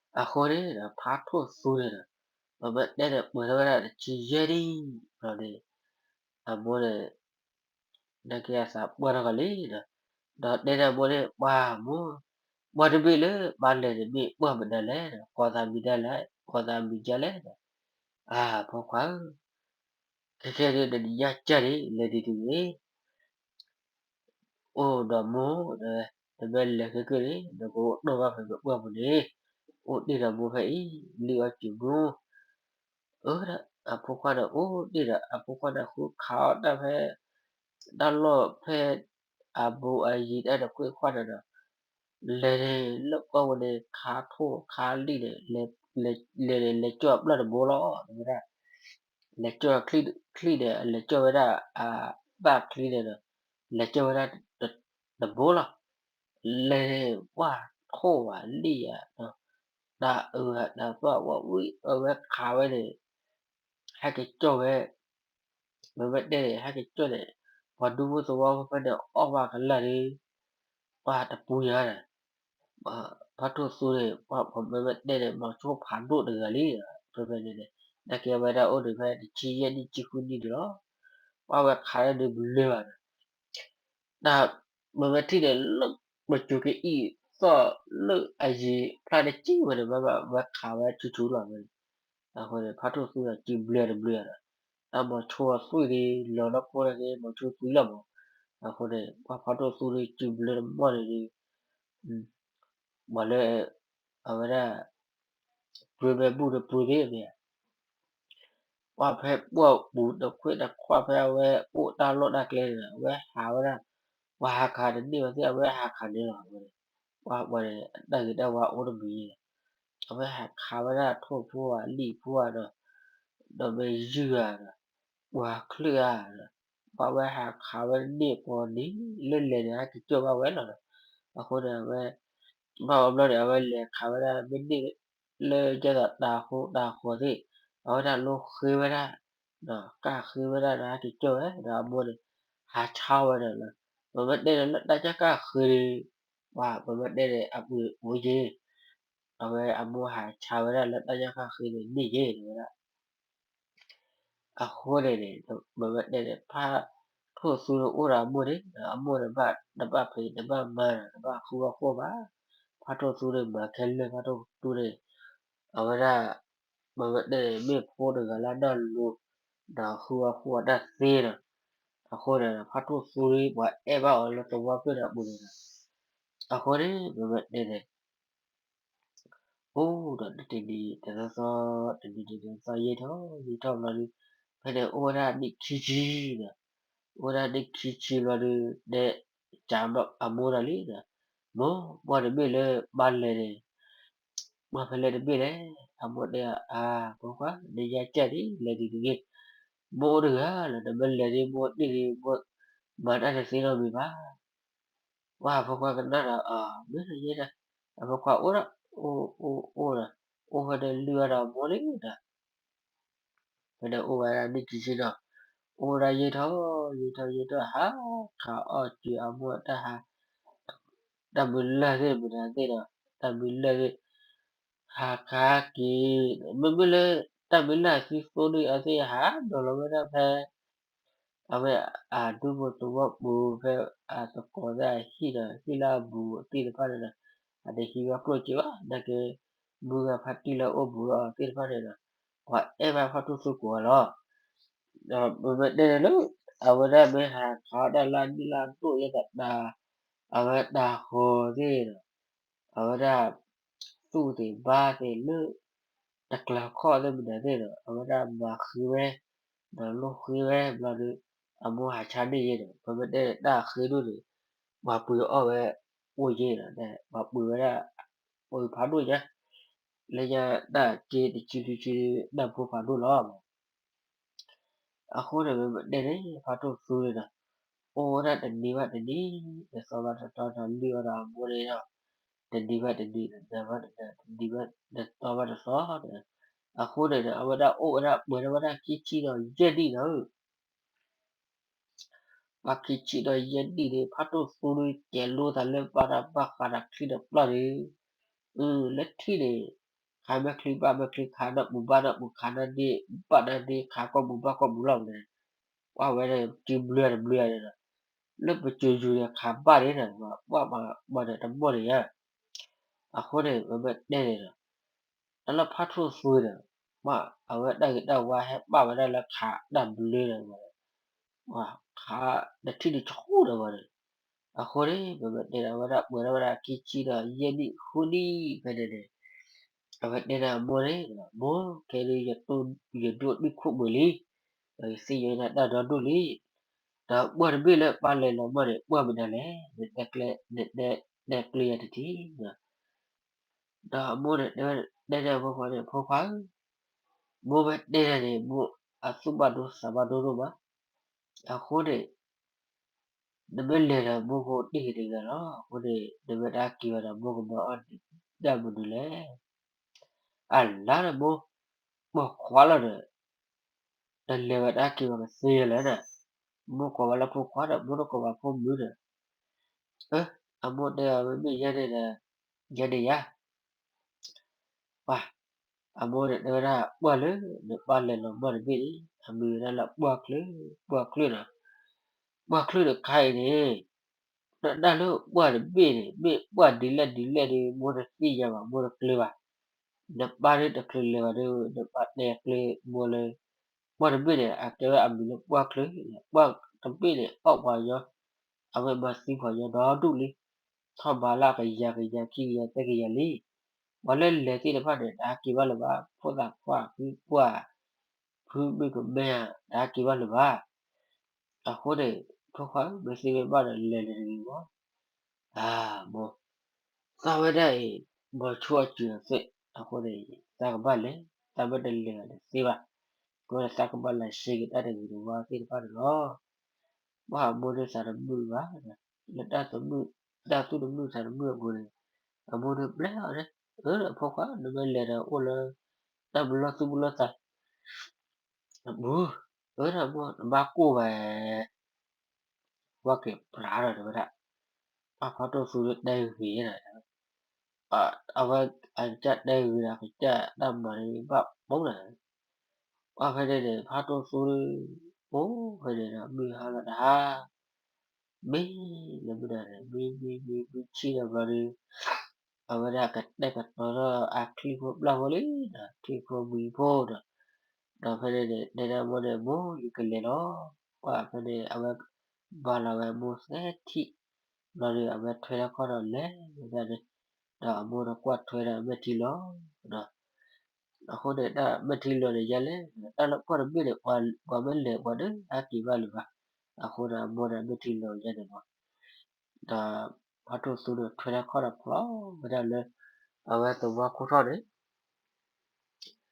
အဃိန့ၣ်ဒီး ဖါထိၣ်သူန့ၣ်ဒီး, ပမ့ၢ်တဲန့ၣ်ပှဲၤထီၣ်ဝဲဒၣ်တဆံယဲၢ်နံၣ်လီၤန့ၣ်, အမိၢ်န့ၣ် နာ်က့အသးပှၢ်ထီၣ်ကလံဒီး, ဒီးတဲန့ၢ်အမိၢ်န့ၣ် ပှၢ်မိၢ်, ပှၢ်တဘ့ၣ်လၢပၢ်လဲၤန့ၣ်မ့ၢ်ပှၢ်မနုၤလဲၣ်ဒီး ကိးသးမံၤဒ်လဲၣ်, ကိးသးမံၤဒ်လဲၣ်ဒီး, အဖိခွါဧၢ, ခဲခဲဒုးနနံၤညါကၢ်န့ၣ် လဲၤဒ်တဂ့ၤ အိၣ်ဒီးမိၢ်, နမ့ၢ်လဲၤခဲကၢၢ်န့ၣ် နကအိၣ်တ့ၢ်ဘၣ်ဖဲပပှၢ်ပူၤန့ၣ်, အိၣ်တ့ၢ်ဒီးမိၢ်ဖဲအံၤ, လံၣ်အီၣ်စံာ်မိၢ်, အၢ, အဖိခွါန့ၣ်အိၣ်တ့ၢ်ဒီး အဖိခွါန့ၣ်ဃုခးအီၣ်တၢ်ဖဲ, တၢ်လီၢ်ဖဲ, အဘူးအယံၤတၢ်တကွ့ၢ်ခွါန့ၣ်ဒီး, လဲၤန့ၣ်လၢပှၢ်ပူၤန့ၣ် ခးထိၣ်ခးလံာ်န့ၣ်, လဲၤန့ၣ် လဲၤကၠီၣ်အပျၢ်တဘိလီၤ, ဝဲဒၣ်, လဲၤကၠီၣ်ချံၣ်န့ၣ် လဲၤကၠီၣ်ဝဲဒၣ်, အဘၣ်ချံန့ၣ်ဒီး, လဲၤကၠီၣ်ဝဲဒၣ်, တဘိလီၤ, လဲၤန့ၣ် ပှၢ်ထိၣ်ဘၣ်လံာ်ယၤဒီး တၢ်အၢတၢ်သီၣ်ဝဲဝံၤ အဝဲခးဝဲန့ၣ် ဟဲက့ၤကၠီၣ်ဝဲ, မ့မ့ၢ်တဲန့ၣ် ဟဲက့ၤကၠီၣ်န့ၣ် ပှၤဒူဖိသဝီဖိဖဲန့ၣ် အီၣ်ဘၣ်ကလာ်ဒီး ပှၤတပူၤညါဒီး ဖါထိၣ်သူန့ၣ် မ့မ့ၢ်တဲန့ၣ် မီၤဆိဖးဒိၣ်တဂၤလံ, ဖဲဖဲန့ၣ်န့ၣ် နာ်က့အဝဲဒၣ်အိၣ်ဒံးဖဲတဆံယဲၢ်နံၣ် ဆံဃုနံၣ်န့ၣ်လီၤ. ပှၤဝဲခးဒၣ်ဒုးဘျၢဘၣ်ဒီး တၢ်မ့မ့ၢ်ထံၣ်န့ၣ် လၢပစိၤကအံၣ်သီၣ်လၢအယံၤ ဖျါတက့ၢ်ဝဲန့ၣ် မ့မ့ၢ်ဝဲခးဝဲဆူၣ်ဆူၣ်လီၤဝဲန့ၣ်, အဃိန့ၣ် ဖါထိၣ်သူဒီးစုဘျၢတဘျၢဒီး တၢ်မီၤဆိသွံၣ်န့ၣ် လီၤလၢခိၣ်န့ၣ်က့ မီၤဆိသွံၣ်လီၤမး, အဃိန့ၣ် ပှၤဖါထိၣ်သူန့ၣ်စုဘျၢတမီၢ်န့ၣ်ဒီး ပှၤလၢ အဝဲဒၣ် ပှ့ၤမဲာ်ဘူၣ်တပှ့ၤသ့ၣ်မ့ၢ် ပှၤဖဲပှၢ်ပူၤတခွ့တခွးဖဲအဝဲအိၣ်တၢ်လီၢ်တၢ်ကျဲန့ၣ်ဒီး အဝဲဟးဝဲဒၣ်, ပှၤဟးခးတန့ၢ်ဝဲသ့ၣ် အဝဲဟးခးန့ၢ်လီၤဝဲန့ၣ်, ပှၤန့ၣ် တၢ်ဂ့ၤတၢ်ဝါအိၣ်တမံၤ, အဝဲဟးခးဝဲဒၣ်ထိၣ်ဖိဧါ လံာ်ဖိဧါဒီး ဒီးမ့ၢ်ယုၢ်ဧါဒီး ပှၤချၢၣ်ဧါဒီး ပှၤဝဲဟးခးဝဲန့ၢ်ပီၤန့ၣ် လၢလဲၤန့ၣ် ဟဲက့ၤကၠီၣ်ဘၣ်ဝဲလီၤဒီး အဃိန့ၣ် အဝဲ ဘၣ်အီၤဘျီန့ၣ် အဝဲလဲၤခးဝဲဒၣ်မ့ၢ်န့ၢ် လၢကဲသိးတၤဟိတၤဃီၤသ့ၣ် အဝဲဒၣ်လိဃ့ဝဲဒၣ်, ကၣ်ဃ့ဝဲဒၣ်ဒီးဟဲက့ၤကၠီၣ်ဝဲဒီးအမိၢ်န့ၣ် ဟးဆါဝဲဒီးလီၤ, ပမ့ၢ်တဲန့ၣ်လၢတၢ်ကၢ်ကၢ်ဃ့န့ၣ်, ပှၤပမ့ၢ်တဲန့ၣ် အပှ့ၤအိၣ်ယ့ၢ်, အဝဲအမိၢ်ဟးဆါဝဲဒၣ်လၢတၢ်ကၢ်ကၢ်ဃ့န့ၣ် န့ၢ်ယ့ၢ်န့ၣ်ဝဲဒၣ် အဃိန့ၣ်န့ၣ် ပမ့ၢ်တဲန့ၣ် ဖါထိၣ်သူန့ၣ်အိၣ်ဒီးအမိၢ်န့ၣ် အမိၢ်န့ၣ်ဘၣ်တဘၣ်ဖံးတဘၣ်မၤဒီး တဘၣ်ဃုအီၣ်ဃိဘၣ်, ဖါထိၣ်သူန့ၣ် မၤခဲလၢာ် ဖါထိၣ်သူန့ၣ် အဝဲဒၣ် ပမ့ၢ်တဲန့ၣ် မ့ၢ်ဖိတဂၤလၢနီၢ်လိၤ ဒီးဃုအီၣ်ဃိအတၢ်သ့ဒီး အဃိန့ၣ် ဖါထိၣ်သူန့ၣ် ပှၤအဲၣ်ဘၣ်အီၤလၢသဝီဖျၢၣ်ဒီးအပူၤန့ၣ်ဒီး အဃိန့ၣ် ပမ့ၢ်တဲန့ၣ် အိၣ်ဒီးတနံၤတသီ တနံၤတသီ ယံာ်ထီၣ်ယံာ်ထီၣ်ဘျီဒီး ဖဲန့ၣ်အိၣ်ဝဲဒၣ်နံၣ်ခံဆံဒီး အိၣ်ဝဲဒၣ်နံၣ်ခံဆံဘျီဒီး တဲကးအမိၢ်ဒီးလံဒီး မိၢ် ပှၤတဘ့ၣ်လၢပၢ်လဲၤန့ၣ် ပှၤဖဲလဲၣ်တဘ့ၣ်လဲၣ်, အမိၢ်တဲအီၤ အါ ဖိခွါ နညါကၢ်ဒံး လဲၤဒံးတဂ့ၤ, မိၢ်အိၣ်တဂၤလီၤ နမ့ၢ်လဲၤဒံးမိၢ်န့ၢ်ဒံးမိၢ် မၤတၢ်တသ့နီတမံၤဘၣ် ပှၤဖိခွါကနၣ်ဒီး အမ့ၢ်ယဲဒၣ် အဖိခွါအိၣ်ဒီး အိၣ်အိၣ်အိၣ်ဒီး အိၣ်ဝဲဒီးလုၢ်အီၣ်ဒီးအမိၢ်လံဒီး ဖဲန့ၣ်အိၣ်ဝဲဒၣ်နံၣ်ခံဆံဒီး အိၣ်ဝဲဒၣ်ယံာ်ထီၣ်ယံာ်ထီၣ်ယံာ်ထီၣ် ဟးခးအီၣ်စၢၤအမိၢ်တၢ်ဟး တၢ်မုၢ်လၢ်သ့ၣ်မတၤသ့ၣ်ဒီး တၢ်မုၢ်လၢ်သ့ၣ် ဟးခးက့ၤ မ့မ့ၢ်လၢ တၢ်မုၢ်လၢ်အသံသိန့ၣ်အသ့ၣ် ဟးဒိးလီၤဝဲဒၣ်ဖဲ အဝဲအဒူဖိသဝီပူၤဖဲ အသကိးသ့ၣ်အဟံၣ်ဒီး ဟံၣ်လၢအဘူးအသ့ၣ်တဖၣ်န့ၣ်ဒီး အတဟံးဝဲကျိၣ်စ့ဘၣ် နာ်က့ မုၢ်ဂၤဖါတံၢ်လၢအအိၣ်ဘူးအီၤသ့ၣ်တဖၣ်န့ၣ်ဒီး ပှၤအဲၣ်ဘၣ်ဖါထိၣ်သူကိးဂၤလီၤ. ဒီးပမ့ၢ်တဲန့ၣ်လၢ အဝဲဒၣ်မ့ၢ်ဟးခးအီၣ်တၢ်လၢအဒုၣ်လၢအဒိၣ် ယဲဒၣ်တၢ် အဝဲတၢ်ဃီၤသ့ၣ်ဒီး အဝဲဒၣ် သူၣ်သ့ၣ်ဘါသ့ၣ်လၢ တကျၢၤခီၣ်သ့ၣ်မနုၤသ့ၣ်ဒီး အဝဲဒၣ်မၤဃ့ဝဲ ဒီးလိဃ့ဝဲဘျီဒီး အမိၢ်ဟးဆါန့ၢ်ယဲဒီး ပမ့ၢ်တဲတၢ်ဃ့ဒိၣ်န့ၣ် ပှၤပှ့ၤအီၣ်ဝဲအိၣ်ယဲဒီး ပှၤပှ့ၤဝဲဒၣ် ပှၤဖးဒိၣ်ညါ လၢညါတၢ်က့တဆံဆံဆံ တၢ်ဖိဖးဒိၣ်လီၤ. အဃိန့ၣ် ပမ့ၢ်တဲန့ၣ် ဖါထိၣ်သူန့ၣ်ဒီး အိၣ်ဝဲဒၣ်တနံၤဘၣ်တနံၤ တသီဘၣ်တသီဒီးလုၢ်အီၣ်ဒီးအမိၢ်န့ၣ်ဒီး တနံၤဘၣ်တနံၤ တနၤဘၣ်တနၤ တနံၤဘၣ်တသီဘၣ်တသီဒီး အဃိန့ၣ်ဒီး အဝဲဒၣ်အိၣ်ဝဲဒၣ်ပှဲၤထီၣ်ဝဲဒၣ်ခံဆံဒီးယဲၢ်နံၣ်ဒီး ပှၤခံဆံဒီးယဲၢ်နံၣ်န့ၣ် ဖါထိၣ်သူန့ၣ် ကဲၤလိသးလၢဘၣ်တၢ်ဘၣ်ဃးဒီးချံဒီးပျီၢ်န့ၣ် လၢထံၣ်န့ၣ် ခးမဲာ်ချံဘၣ်မဲာ်ချံ ခးနၢ်ပူၤဘၣ်နၢ်ပူၤ ခးနၢ်ဒ့ဘၣ်နၢ်ဒ့ ခးကီၢ်ပူၤဘၣ်ကီၢ်ပူၤလီၤန့ၣ် ပှၤဝဲန့ၣ် စုဘျုးတဘျုးန့ၣ်ဒီး လၢပစိၤယူၤန့ၣ် ခးဘၣ်န့ၣ်ဒီး ပှၤပှၤန့ၣ်တမီၢ်န့ၣ်ဧါ အဃိန့ၣ် ပမ့ၢ်တဲန့ၣ်ဒီး တၢ်လၢဖါထိၣ်သူဒီး အဝဲတၢ်ဂ့ၤတၢ်ဝါဟဲပာ်ဝဲဒၣ်လၢခးတၢ်ဘျၢဒီး ခးတထံၣ်တဆူၣ်ဒီးဝဲန့ၣ် အဃိန့ၣ် ပမ့ၢ်တဲန့ၣ် အဝဲဒၣ်ပှဲၤထီၣ်ဝဲဒၣ်ခံဆံဒီးယဲၢ်နံၣ်ဃုနံၣ်ဖဲန့ၣ်န့ၣ် အဝဲတဲဒၣ်အမိၢ်န့ၣ် မိၢ် ခဲအံၤ ယဒိၣ်တုာ်ခိၣ်ပှဲၤလံ ဒီးယသ့ၣ်ညါဒၣ်တၢ်ဒီဒိၣ်လံ ဒီးပှၢ်တဘ့ၣ်လၢပၢ်လဲၤလီၤမၢ်န့ၣ် ပှၢ်မနုၤလဲၣ် နတဲကျဲယၤတထံၣ် ဒီးအမိၢ်န့ၣ် တဲန့ၣ်အဖိခွါန့ၣ် ဖိခွါဧၢ, မိၢ်မ့ၢ်တဲဒၣ်န့ၣ် မိၢ်အသူၣ်ဘၣ်ဒိသးဘၣ်ဒိဒိၣ်မး, အဃိန့ၣ် နမ့ၢ်လဲၤဒီးမိၢ်ကအိၣ်တ့ၢ်ဂ့ၤတဂ့ၤလီၤ. အဃိန့ၣ် နမ့ၢ်တၢ်က့ၤဝဲဒီးမိၢ်ကမၤအီၣ်ဒၣ်မနုၤလဲၣ်. အလါဒီးမိၢ်, မိၢ်ခွါလီၤဒီး, တလဲၤဝဲတၢ်က့ၤဝဲကသ့ယလဲၣ်ဒီး, မိၢ်ကိးဝဲလၢဖိခွါဒီး မိၢ်တကိးဘၣ်ဖိမုၣ်ဒီး, အမိၢ်တဲအီၤ မ့မ့ၢ်ယဲန့ၣ်ဒီး, ယဲန့ၣ်ယါ ပှၤ, အမိၢ်န့ၣ်တဲဝဲဒၣ် ပှၢ်လၢ နပၢ်လဲၤလီၤမၢ်တဘ့ၣ်န့ၣ် အမံၤဝဲဒၣ်လၢပှၢ်ချၢၣ်, ပှၢ်ချၢၣ်ဒီး, ပှၢ်ချၢၣ်တခါအံၤန့ၣ်, နဒၣ်လၢပှၢ်တဘ့ၣ်န့ၣ် မ့ၢ်ပှၢ်ဒ်လဲၣ်ဒ်လဲၣ်ဒီး မိၢ်တသ့ၣ်ညါဘၣ် မိၢ်တကျၢၤဘၣ်. နပၢ်န့ၣ်တချုးလဲၤဘၣ်ဒီး နပၢ်တဲကျၢၤမိၢ်လၢ ပှၢ်တဘ့ၣ်န့ၣ် အကဲဝဲအမံၤလၢပှၢ်ချၢၣ်, ပှၢ်တဘ့ၣ်န့ၣ် အီၣ်ပှၤကညီ, အဝဲမၤသံပှၤကညီဒီဒူၣ်လံ. ထီၣ်ဘးလၢအကယၤကယၤခံကယၤသၢကယၤလံ. ပှၤလၢလဲၤသ့ၣ်တဖၣ်န့ၣ် တဟဲက့ၤဘၣ်လၢၤဘၣ်, ဖိသၣ်ခွါဖုပှၢ်, ဖုမုၣ်ကမဲဧါ, တဟဲက့ၤဘၣ်လၢၤဘၣ်. အဃိန့ၣ် ဖိခွါဧၢ မ့ၢ်သ့မ့ၢ်ဘၣ်ဒီး လဲၤလဲၤတဂ့ၤမး. အမိၢ်, သးဝဲဒၣ်အံၤ မ်ဆိအီၣ်စၢၤအီၤသ့ၣ်, အဃိန့ၣ် သးကဘၣ်လဲၤ, သးမ့ၢ်တလဲၤဘၣ်န့ၣ်သ့ဘၣ်. အဃိန့ၣ် သးကဘၣ်လဲၤစ့က့ၤတၢ်တဂ့ၤတဝါသ့ၣ်တဖၣ်န့ၣ်လီၤ. ပှၢ်အမိၢ်န့ၣ်သးတမုာ်ဘၣ်, လၢတၢ်သူၣ်တမုာ်သးတမုာ်အပူၤန့ၣ်, အမိၢ်န့ၣ်ဘျဲၣ်အီၤန့ၣ်, အၢ ဖိခွါ နမ့ၢ်လဲၤဒီးအိၣ်လၢ တၢ်မုာ်လီၤသူၣ်မုာ်လီၤသး အပူၤ, အၢ ဒၣ်မိၢ် နဘၣ်ကိၢ်ဘၣ်, ဝဲက့ၤပြးဒီးတဲဝဲဒၣ်, ပှၢ်ဖါတိၢ်သူန့ၣ်တဲဂ့ၤဒီး, အဝဲအကစၢ်တဲဂ့ၤဒီး အကစၢ်တၢ်မၤန့ၣ်ဘၣ်ပိာ်နၤ, ပှၢ်ဖဲန့ၣ်န့ၣ် ဖါတိၢ်သူန့ၣ် အိၣ်ဖဲန့ၣ်ဒီး မုၢ်ဟါလီၤတဟါ မ့ၢ်လၢမုၢ်နၤန့ၣ် မုၢ်မုၢ်မုၢ်မုၢ်ဆ့ၣ်ဒီးဘျီဒီး အဝဲဒၣ်ကတဲာ်ကတီၤထီၣ်အချံၣ်ဖိပျၢ်ဖိလံဒီး ချံၣ်ဖိမံၤဖိဒီး, ဒီးဖဲန့ၣ်န့ၣ် တဲဒၣ်မိၢ်န့ၣ် မိၢ် ယကလဲၤလီၤ. ပှၢ်ဖဲန့ၣ် အဝဲ ဘၣ်လီၤဝဲမိၢ်သၢထံၣ်, ဘျီဒီး အဝဲထွဲထီၣ်ခီၣ်ဒီးလဲၤဝဲဒၣ်န့ၣ်, ဒီးအမိၢ်ဒီးကွၢ်ထွဲဒၣ်မဲာ်ထံလီၤဒီး အဃိန့ၣ် တၢ်မဲာ်ထံလီၤန့ၣ် ယလဲၣ်, တၢ်လၢပှၢ်တဘ့ၣ်န့ၣ် ပှၤမ့ၢ်လဲၤပှၤဒီး ဟဲက့ၤဘၣ်လၢၤဘၣ်. အဃိန့ၣ် အမိၢ်ဒီးမဲာ်ထံလီၤယဲန့ၣ်မး, ဒီးဖါတိၢ်သူန့ၣ်ထွဲထီၣ်ခီၣ်ဒီးဖျီဝဲဒၣ်လၢ အဝဲသဝီခိၣ်ထီၣ်န့ၣ်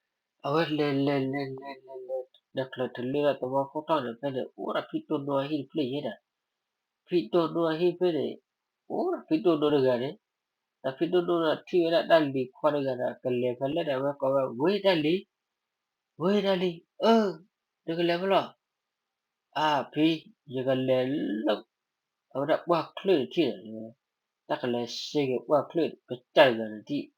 အဝဲလဲၤလဲၤလဲၤလဲၤလဲၤလဲၤ တချုးတလၢဒီးသဝီခိၣ်ထီၣ်န့ၣ် ဖဲန့ၣ် အိၣ်ဒီးဖံတိၢ်နိအဟံၣ်တဖျၢၣ်ယဲဒီး, ဖံတိၢ်နိအဟံၣ်ဖျၢၣ်န့ၣ် အိၣ်ဒီးဖံတိၢ်နိတဂၤန့ၣ်, ဒီးဖံတိၢ်နိဒီးထံၣ်ဝဲဒၣ်တၢ်လံၤခွါတဂၤဒီး ကလဲၤဖဲလဲၣ်ဒီး အဝဲကိးဝဲ ဝ့ၢ်တၢ်လံၤ, ဝ့ၢ်တၢ်လံၤဧၢ, နကလဲၤဖဲလဲၣ်. အါဖံ, ယကလဲၤလၢ အဝဲဒၣ်ပှၢ်ချၢၣ်တထံၣ်ဒီး တၢ်ကလဲၤစ့က့ၤပှၢ်ချၢၣ်ကစၢ်တဂၤန့ၣ်ထံၣ်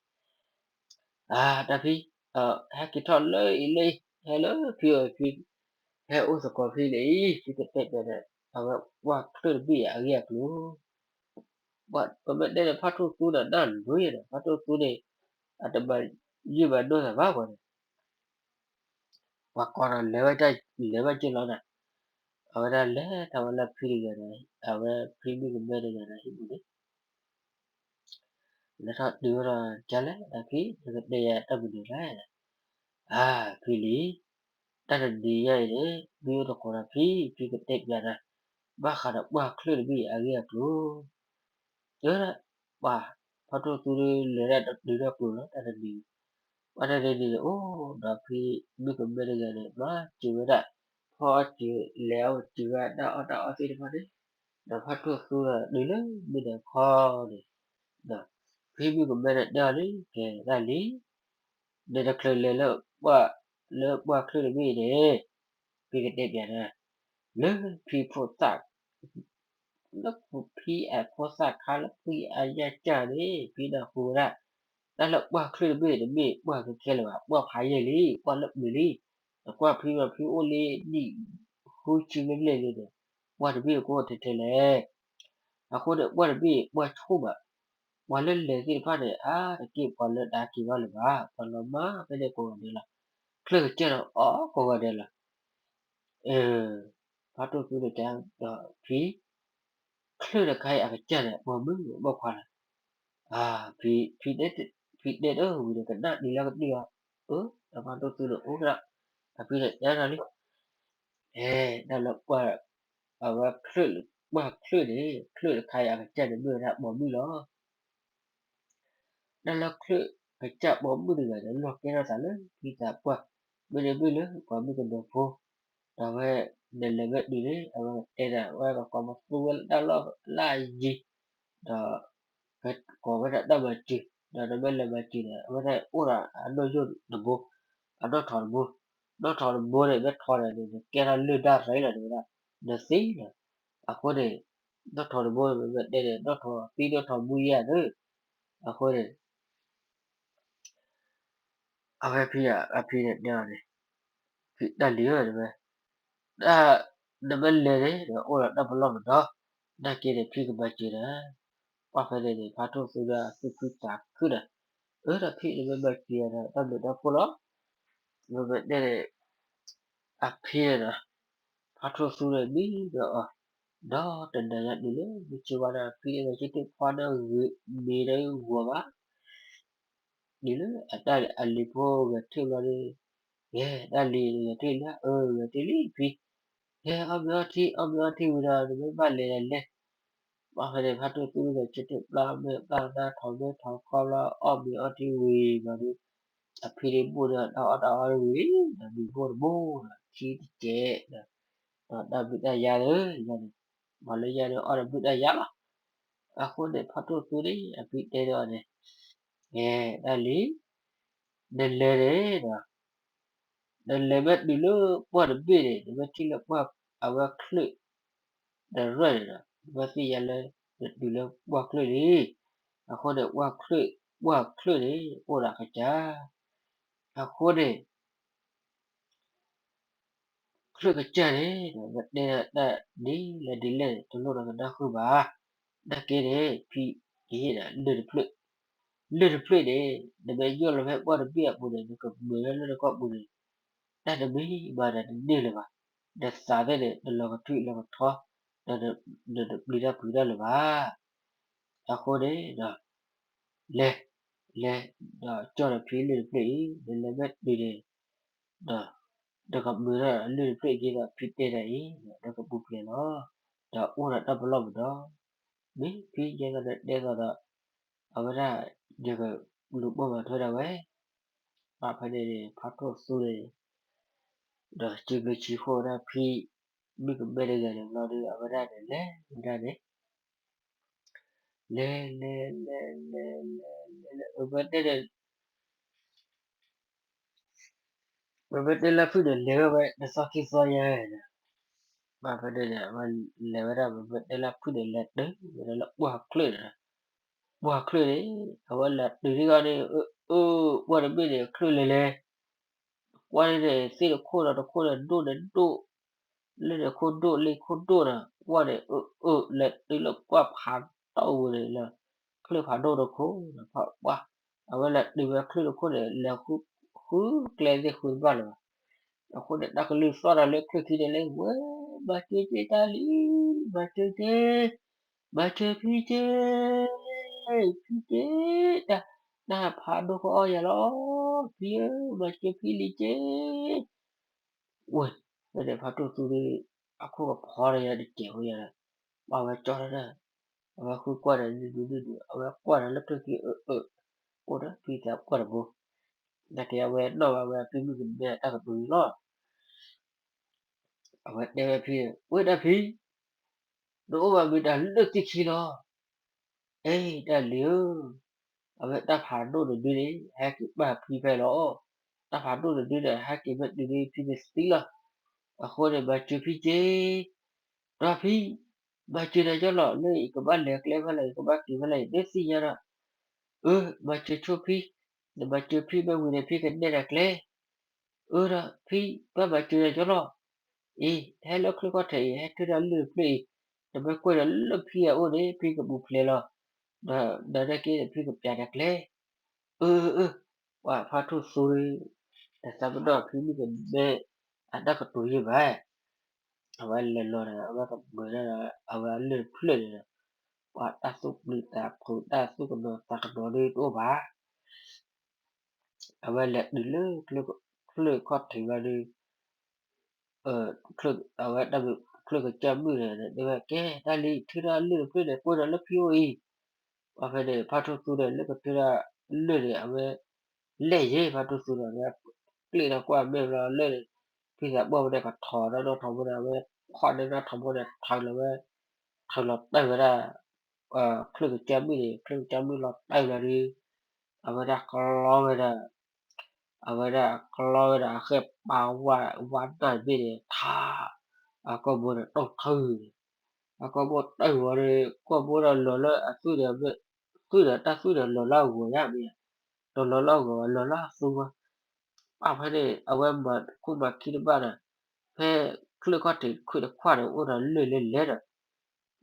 အါတၢ်ဖံ, ဟဲက့ၤထီၣ်လၢအံၤလၢအံၤ, ဟဲလၢဖံအအိၣ်ဖံ, ဟဲအိၣ်သကိးဖံလၢအံၤ, ဖံကတဲပျးဒီး အဝဲပှၢ်ချၢၣ်တဘ့ၣ်အဂ့ၢ်အကျိၤ ပမ့ၢ်တဲန့ၣ် ဖါတိၢ်သူန့ၣ် နၢ်လိၤယဲဒီး ဖါတိၢ်သူန့ၣ် အတမၤယုၢ်မၤနီၢ်သးဘၣ်ပှၤန့ၣ်, ပှၤကိးဒီးလဲၤဝဲတၢ်လဲၤဘၣ်က့ၤလီၤဒီး, အဝဲဒၣ်လဲၤထီၣ်ဝဲလၢဖံတဂၤဒီး အဝဲဖံမုၣ်ကမဲတဂၤဒီးဟံၣ်ပူၤန့ၣ် လဲၤထီၣ်တုၤဝဲဒီး ကလဲၣ် တၢ်ဖံ နကတဲယၤတၢ်မနုၤလဲၣ်. အါဖံလံၤ, တၢ်တနံၤညါအံၤန့ၣ် မ့ၢ်အိၣ်သကိးဒီးဖံ ဖံကတဲပျးနၤ ဘၣ်ဃးဒီးပှၢ်ချၢၣ်တဘ့ၣ်အဂ့ၢ်အကျိၤ တဲဝဲဒၣ်, ပှၤဖါတိၢ်သူန့ၣ်လဲၤဒၣ်တတုၤထီၣ်ကျိၤလီၤ တၢ်တနံၤ, ပှၢ်တနံၤန့ၣ်အိၣ်ဒီးဖံမုၣ်ကမဲတဂၤန့ၣ် မၤစၢၤဝဲဒၣ် ဖီအီၣ်စၢၤ လဲၤအီၣ်စၢၤဝဲဒၣ်တၢ်အီၣ်တၢ်အီသ့ၣ်တဖၣ်န့ၣ်, ဒီးဖါတိၢ်သူဒီးတုၤလၢမုၢ်နၤခီန့ၣ်, ဖံမုၣ်ကမဲန့ၣ်တဲအီၤလံ ကဲဒၣ်လံ နတချုးလဲၤလၢ လၢပှၢ်ချၢၣ်တဘ့ၣ်န့ၣ် ဖံကတဲပျးနၤ လၢဖံဖိသၣ် လၢဖံအဖိသၣ်ခါလၢဖံအညၣ်ကၢ်န့ၣ် ဖံနၢ်ဟူဝဲဒၣ် တၢ်လၢပှၢ်ချၢၣ်တဘ့ၣ်န့ၣ် တမ့ၢ်ပှၢ်ခဲခဲလၢာ်ဘၣ် ပှၢ်ဖးယံာ်လံ ပှၢ်လၢပှဲၤလံ, နကွၢ်ဖံမး ဖံအိၣ်လံနံၣ်ဃုဆံဘျဲၣ်ဘျဲၣ်လံန့ၣ် ပှၢ်တဘ့ၣ်ကအိၣ်ထဲထဲလဲၣ်. အဃိန့ၣ် ပှၢ်တဘ့ၣ်ပှၢ်ဆိၣ်ဘၣ်, ပှၤလၢလဲၤသ့ၣ်တဖၣ်န့ၣ် အါတက့ၢ်ပှၤလၢတဟဲက့ၤဘၣ်လၢၤဘၣ် ပှၤလီၤမၢ်ဖဲန့ၣ်ကိးဂၤဒဲးလီၤ, ချၢၣ်ကစၢ်ဒီးအီၣ်ကိးဂၤဒဲးလီၤ. ဖါတိၢ်သူန့ၣ်တဲဒီးဖံ ချၢၣ်တခါအံၤအကစၢ်န့ၣ် ပိာ်မုၣ်ပိာ်ခွါလီၤ. ဖံ ဖံတဲဒၣ်ဝံၤဒီးကနၣ်ဒံးလၢကတၢၢ်အီၤ, အၢ ဒီးဖါတိၢ်သူန့ၣ်အိၣ်ကဒီး, အဖံန့ၣ်တဲဒီးလံ, အဲ တၢ်လၢပှၢ်, အဝဲချၢၣ်, ပှၢ်ချၢၣ်န့ၣ် ချၢၣ်တခါအံၤအကစၢ်န့ၣ် မ့ၢ်ဝဲဒၣ်ပိာ်မုၣ်လီၤ. တၢ်လၢချၢၣ်ကစၢ်ပိာ်မုၣ်တဂၤန့ၣ် လီၢ်ကဲထီၣ်သးလၢဖံသးပှၢ်, မ့တမ့ၢ်လၢပှၤမုၣ်ကနီၤဖိ, ဒီးဝဲ နလဲၤဝဲတုၤန့ၣ် အဝဲကတဲနၤ ဝဲကကိးပသူဝဲလၢတၢ်လီၢ်လၢအယံၤ, ဒီး ကကိးဝဲဒၣ်တၢ်မၤစၢၤ, ဒီးနမ့ၢ်လဲၤမၤစၢၤန့ၣ် အဝဲဒၣ်အိၣ်ဒီးအနီၣ်ယိၣ်တဘိ, အနီၣ်ထိးတဘိ, နီၣ်ထိးတဘိန့ၣ် မ့ၢ်ထိးန့ၣ် နကဲထီၣ်လၢၢ်ဒၣ်ရံလီၤ တဲဝဲဒၣ်, နသ့လီၤ. အဃိန့ၣ် နီၣ်ထိးတဘိ မ့ၢ်တဲန့ၣ် နီၣ်ထိးသံနီၣ်ထိးမူယဲၢ်န့ၣ်, အဃိန့ၣ် အဝဲဖံ အဖံန့ၣ်တဲအီၤန့ၣ်, ဖံတၢ်လံၤဧၢ တဲဝဲ, နမ့ၢ်လဲၤန့ၣ် အိၣ်ဒီးတၢ်ပလီၢ်ပဒီ, နာ်က့န့ၣ် ဖံကမၤစၢၤနၤ. ပှၢ်ဖဲန့ၣ်န့ၣ် ဖါထိၣ်သူဒီးသူၣ်ခုသးခုဒီး, အၢ ဒီးဖံန့ၣ်မ့ၢ်မၤစၢၤယၤဒီး တၢ်ဘျုးတၢ်ဖှိၣ်လီၤ. မ့မ့ၢ်တဲန့ၣ် အဖံန့ၣ်ဒီး ဖါထိၣ်သူန့ၣ်မံဒီးအီၤ, ဒီးတနၤညါတုၤလၢမုၢ်ဆ့ၣ်ဝါဒီး ဖံန့ၣ်ဂဲၤဆၢထၢၣ်ဖီန့ၢ်ဂ့ၤမ့ၢ်ဒီးဂီၤဘၣ် တုၤလၢအတၢ်အလံၤဖိဂဲၤထၢၣ်ဘျီဒီး, ယဲတၢ်လံၤဂဲၤထၢၣ်လံ, အၢ ဂဲၤထၢၣ်လံဖံ, ယဲအီၣ်မ့ၤအီထံ အီၣ်မ့ၤအီထံဝံၤဒီး နမ့ၢ်ဘၣ်လဲၤဒၣ်လဲၣ်. ဘၣ်ဖဲန့ၣ် ဖါထိၣ်သူန့ၣ် ဆၢထၢၣ်ပျၢ်မ့ၢ်ပျၢ်နၢ်ထိးမ့ၢ်ထိး ခီဘျီအီၣ်မ့ၤအီထံဝံၤဘျီဒီး, အဖံန့ၣ်ဘိၣ်ဒီးတၢ်အီၣ်တၢ်အီဝံၤ, ဒီးမ့ၤဘိၣ်တဘိဒီး ထံတစဲးဒီး, ဒီးတၢ်ဘျုးတၢ်ယါလၢယၤန့ၣ်, မ့ၢ်လၢယၤန့ၣ်အီၣ်တၢ်ဘျုးတၢ်ယါလီၤ. အဃိန့ၣ် ဖါထိၣ်သူန့ၣ် အဖံတဲဒီးအီၤန့ၣ်, ယဲတၢ်လံၤ, နလဲၤန့ၣ်ဒီး နလဲၤမ့ၢ်တုၤလၢပှၢ်တဘ့ၣ်န့ၣ် နမ့ၢ်ထံၣ်လၢပှၢ်အဝဲချၢၣ်တရၢၣ်န့ၣ်ဒီး နဘၣ်သ့ၣ်ညါလၢ နတုၤလၢပှၢ်ချၢၣ်လံ. အဃိန့ၣ် ပှၢ်ချၢၣ်, ပှၢ်ချၢၣ်န့ၣ် အိၣ်ဒီးကစၢ်, အဃိန့ၣ် ချၢၣ်ကစၢ်န့ၣ်ဒီး မ့ၢ်တဲဒၣ်တၢ်ဒ်လဲၣ်န့ၣ် တလိၣ်ဒီးကနၢ်ဃုာ်ဘၣ်. နာ်က့န့ၣ် ဖံကဟ့ၣ်နၤလၢၢ်တဖျၢၣ်, လၢၢ်တဖျၢၣ်န့ၣ် နမ့ၢ်ယီၢ်လီၤဖဲပှၢ်တဘ့ၣ်အပူၤန့ၣ် နကမၤလၢလၢၢ်တခီပူၤန့ၣ် တၢ်တမံၤမၤဒီးတန့ၢ်လၢၤဘၣ်. နသးသ့ၣ်န့ၣ် တလီၤကထွံလီၤကထီ, ဒီးနတပျံၤတၢ်ဖုးတၢ်လၢၤဘၣ်. အဃိန့ၣ်ဒီး လဲၤ, လဲၤ, ဒီးကၠီၣ်ဒီးဖံလၢၢ်တဖျၢၣ်အံၤ နလဲၤမ့ၢ်တုၤန့ၣ်ဒီး နကမၤထီၣ်လၢၢ်တဖျၢၣ်က့ၤဒီး ဖံတဲနၤအံၤ နကပူၤဖျဲးလီၤ. ဒီးအိၣ်ဒီးတၢ်ပလီၢ်ပဒီ, မ့ၢ်ဖံယဲကနတဲသိးဒီး အဝဲဒၣ် ယကလူၤပိာ်မၤထွဲဒၣ်ဝဲ. ဘၣ်ဖဲန့ၣ်န့ၣ် ဖါထိၣ်သူန့ၣ် ဒီးစံးဘျုးစံးဖှိၣ်ဝဲဒၣ်ဖံ မုၣ်ကမဲတဂၤန့ၣ်ဘျီဒီး အဝဲဒၣ်န့ၣ် လဲၤဝဲဒၣ်န့ၣ် လဲၤ လဲၤ လဲၤ လဲၤ လဲၤ လဲၤ လဲၤ အဝဲတဲန့ၣ် မ့မ့ၢ်တဲလၢဖုၣ်န့ၣ် လဲၤဝဲဝဲတသီခံသီယဲၢ်န့ၣ်, ဘၣ်ဖဲန့ၣ်န့ၣ် အဝဲလဲၤဝဲဒၣ် မ့မ့ၢ်တဲလၢဖုၣ်န့ၣ် လဲၤတုၤဝဲဒၣ်လၢပှၢ်ချၢၣ်န့ၣ်, ပှၢ်ချၢၣ်န့ၣ် အဝဲလဲၤတုၤဒ်ဂီၢ်န့ၣ် အၢ အၢ ပှၢ်တဘ့ၣ်န့ၣ် ချၢၣ်လဲၤလဲၤ ကွၢ်န့ၣ်န့ၣ် သ့ၣ်တခိၣ်ဒီးတခိၣ်န့ၣ် ဒိၣ်န့ၣ်ဒိၣ်, လၢန့ၣ်ခိၣ်ဒိၣ်လ့ခိၣ်ဒိၣ်ဒီး ကွၢ်န့ၣ် အၢ အၢ လဲၤတုၤလၢပှၢ်ဖးဒိၣ်ဝဲန့ၣ်လၢ ချၢၣ်ဖးဒိၣ်တခိၣ်ဒီး ပှၢ် အဝဲလဲၤတုၤဝဲချၢၣ်တခိၣ်န့ၣ် လဲၤဃုကျဲသ့ၣ်ဃုတဘၣ်လၢၤဘၣ်. အဃိန့ၣ် တၢ်ကလုၢ်သီၣ်ဒီးလၢချၢၣ်ခံန့ၣ်လၢ ဝဲ မၤစၢၤက့ၤတၢ်လံ, မၤစၢၤက့ၤ, မၤစၢၤဖံက့ၤ, ဖံက့ၤ, တၢ် တၢ်ဖးဒိၣ်ကအီၣ်ယၤလီၤ, ဖံဧၢ မၤစၢၤဖံလံက့ၤ ဝဲ, ဖဲန့ၣ်ဖါထိၣ်သူန့ၣ် အခိၣ်ကဖီဒီးယၤတစဲးဖိယၤဒီး ပှၢ်ဝဲကၠီၣ်တၢ်, အဝဲဃုကွၢ်ဒီးနုၤနုၤနုၤနုၤ အဝဲကွၢ်ဒီးလၢချၢၣ်ခံ အၢ အၢ အိၣ်ဒီးဖံသးပှၢ်တဘိ, နာ်က့အဝဲနီၣ်ဝဲအဝဲဖံမုၣ်ကမဲတၢ်ကတိၤန့ၣ်လီၤ. အဝဲတဲဝဲဖံန့ၣ် ဝဲဒၣ်ဖံ နအိၣ်ဘၣ်မ့ၢ်တၢ်လၢသ့ၣ်ခံလီၤ. အဲ တၢ်လံၤဧၢ, အဝဲတၢ်ဖးဒိၣ်တဒုန့ၣ် ဟဲက့ၤပာ်ဖံဖဲလီၤ. တၢ်ဖးဒိၣ်တဒုန့ၣ် ဟဲက့ၤမ့ၢ်တုၤန့ၣ် ဖံကသံလီၤ. အဃိန့ၣ် မၤစၢၤဖံက့ၤ, ဒီးဖံ မၤစၢၤနၤကၠီလီၤ လၢယကဘၣ်လဲၤကျဲဖဲလဲၣ် ယကဘၣ်က့ၤဖဲလဲၣ် နသ့ၣ်ညါဒီး, အၢ မၤစၢၤဆိဖံ, နမၤစၢၤဖံမ့ၢ်ဝံၤန့ၣ် ဖံကနဲၣ်နၤကျဲ အၢ ဒီးဖံ ဘၣ်မၤစၢၤနၤကၠီလီၤ. အံၤ ဟဲလၢချၢၣ်ခီၣ်ထံးအံၤ ဟဲထုးတၢ်လၢၢ်တဖျၢၣ်အံၤ, နမ့ၢ်ကွၢ်ဒီးလၢဖံအအိၣ်န့ၣ် ဖံကပူၤဖျဲးလီၤ. ဒီးနၤနာ်က့န့ၣ် ဖံကပျးနၤကျဲ, အၢ အၢ ပှၤဖါထိၣ်သူန့ၣ် တသးပ့ၤနီၣ်ဖံမုၣ်ကမဲ အတၢ်ကတိၤယဲၢ်ဘၣ်. အဝဲလဲၤလီၤဒီး အဝဲကမၤတၢ်ဒီး အဝဲအလၢၢ်တဖျၢၣ်န့ၣ်ဒီး ပှၤတၢ်သူၣ်ပျံၤသးဖုး တၢ်သူၣ်ကနိးသးကနိးဒ်တအိၣ်ဘၣ်. အဝဲလဲၤတုၤလၢ ချၢၣ်ခီၣ်ထံးဘျီဒီး အဝဲတၢ်မ့ၢ်ချၢၣ်ကစၢ်မုၣ်န့ၣ် တဲဝဲ ကဲ တၢ်လံ ထုးထီၣ်လၢၢ်တဖျၢၣ်န့ၣ် ကွၢ်ဒီးလၢဖံအိၣ်အံၤ. ပှၢ်ဖဲန့ၣ် ဖါထိၣ်သူန့ၣ် လၢကထုးထီၣ်လၢၢ်န့ၣ် အဝဲ လဲၣ်ယဲ ဖါထိၣ်သူန့ၣ် ကျ့ၣ်ထီၣ်ကွၢ်မဲာ်ဘျီလၢန့ၣ် ဖံသးပှၢ်ဝဲန့ၣ် ကထီၣ်ဒီးနီၣ်ထိးဖိန့ၣ် အဝဲ ခီၣ်ဒီးနီၣ်ထိးဖိန့ၣ် ထုးလီၤဝဲ ထုးလီၤတဲာ်ဝဲဒၣ် ချၢၣ်ကစၢ်မုၣ်န့ၣ် ချၢၣ်ကစၢ်မုၣ်လီၤတဲာ်ဘျီဒီး အဝဲဒၣ်ကျီဝဲဒၣ်, အဝဲဒၣ်ကျီဝဲဒၣ်အဃဲၣ်ပာ်ဝါ ဝါနၢ်တဘ့ၣ်န့ၣ် ထါ, အကိာ်ဘိန့ၣ်တိၢ်ထၢန့ၣ်, အကိာ်ဘိတၢၢ်ဝဲဒီး ကိာ်ဘိဒီးလီၤလၢအသွံၣ်ဒီး, သွံၣ်ဒီးတၢ်သွံၣ်ဒီးလီၤလၢအဂီၤယါမ့ၢ်, တလီၤလၢအဂီၤဘၣ် လီၤလၢအသူဝဲ, ပာ်ဖဲန့ၣ် အဝဲမၤခိၣ်မၤခံတဘၣ်ဒီး, ဖဲချၢၣ်ခီၣ်ထံးခွံတခွါန့ၣ် အိၣ်ဒီးလၢၢ်လဲၤလဲၤဒီး,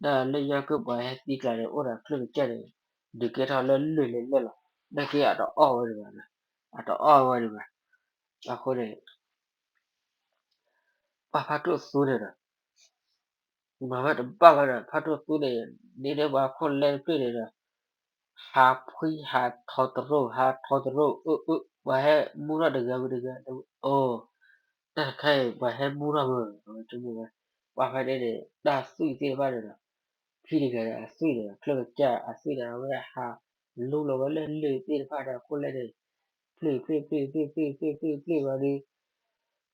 ဒ်လၢညါကပှၤဟဲသံကျါန့ၣ် အိၣ်ဒီးချၢၣ်ကစၢ်န့ၣ်, ဒုးကဲထီၣ်လၢလၢၢ်လဲၤလဲၤလီၤ, နာ်က့အတအီၣ်ဝဲဒံးဘၣ်, အတအီၣ်ဝဲဒံးဘၣ်, အဃိန့ၣ် ပှၤဖါထိၣ်သူန့ၣ်ဒီး မၤဝဲတဘၣ်ဘၣ်ဒီး ဖါထိၣ်သူန့ၣ် ဒ်န့ၣ်ပှၤခိၣ်လဲတဖျၢၣ်န့ၣ်ဒီး, ဟးဖှံဟးထီတရိၣ် ဟးထီတရိၣ် အၢ အၢ ပှၤဟဲမူထီၣ်တဂၤဝံၤတဂၤ, အိၣ်, တၢ်တခါအံၤ ပှၤဟဲမူထီၣ်မး အဝဲဆိကမိၣ်ဝဲ, ပှၤဖဲန့ၣ်န့ၣ် တၢ်သွံၣ်သ့ၣ်တဖၣ်န့ၣ်ဒီး, ဖံတဂၤန့ၣ် အသွံၣ်န့ၣ် ချၢၣ်ကစၢ်အသွံၣ်န့ၣ် အဝဲဟးလူလီၤဝဲလၢလၢၢ်သ့ၣ်တဖၣ်ဒီး ခိၣ်လဲန့ၣ်, ဖျၢၣ်ဖျၢၣ်ဖျၢၣ်ဖျၢၣ်ဖျၢၣ်ဖျၢၣ်ဖျၢၣ်ဖျၢၣ်ဖျၢၣ်ဘျီဒီး လၢဝဲလၢာ်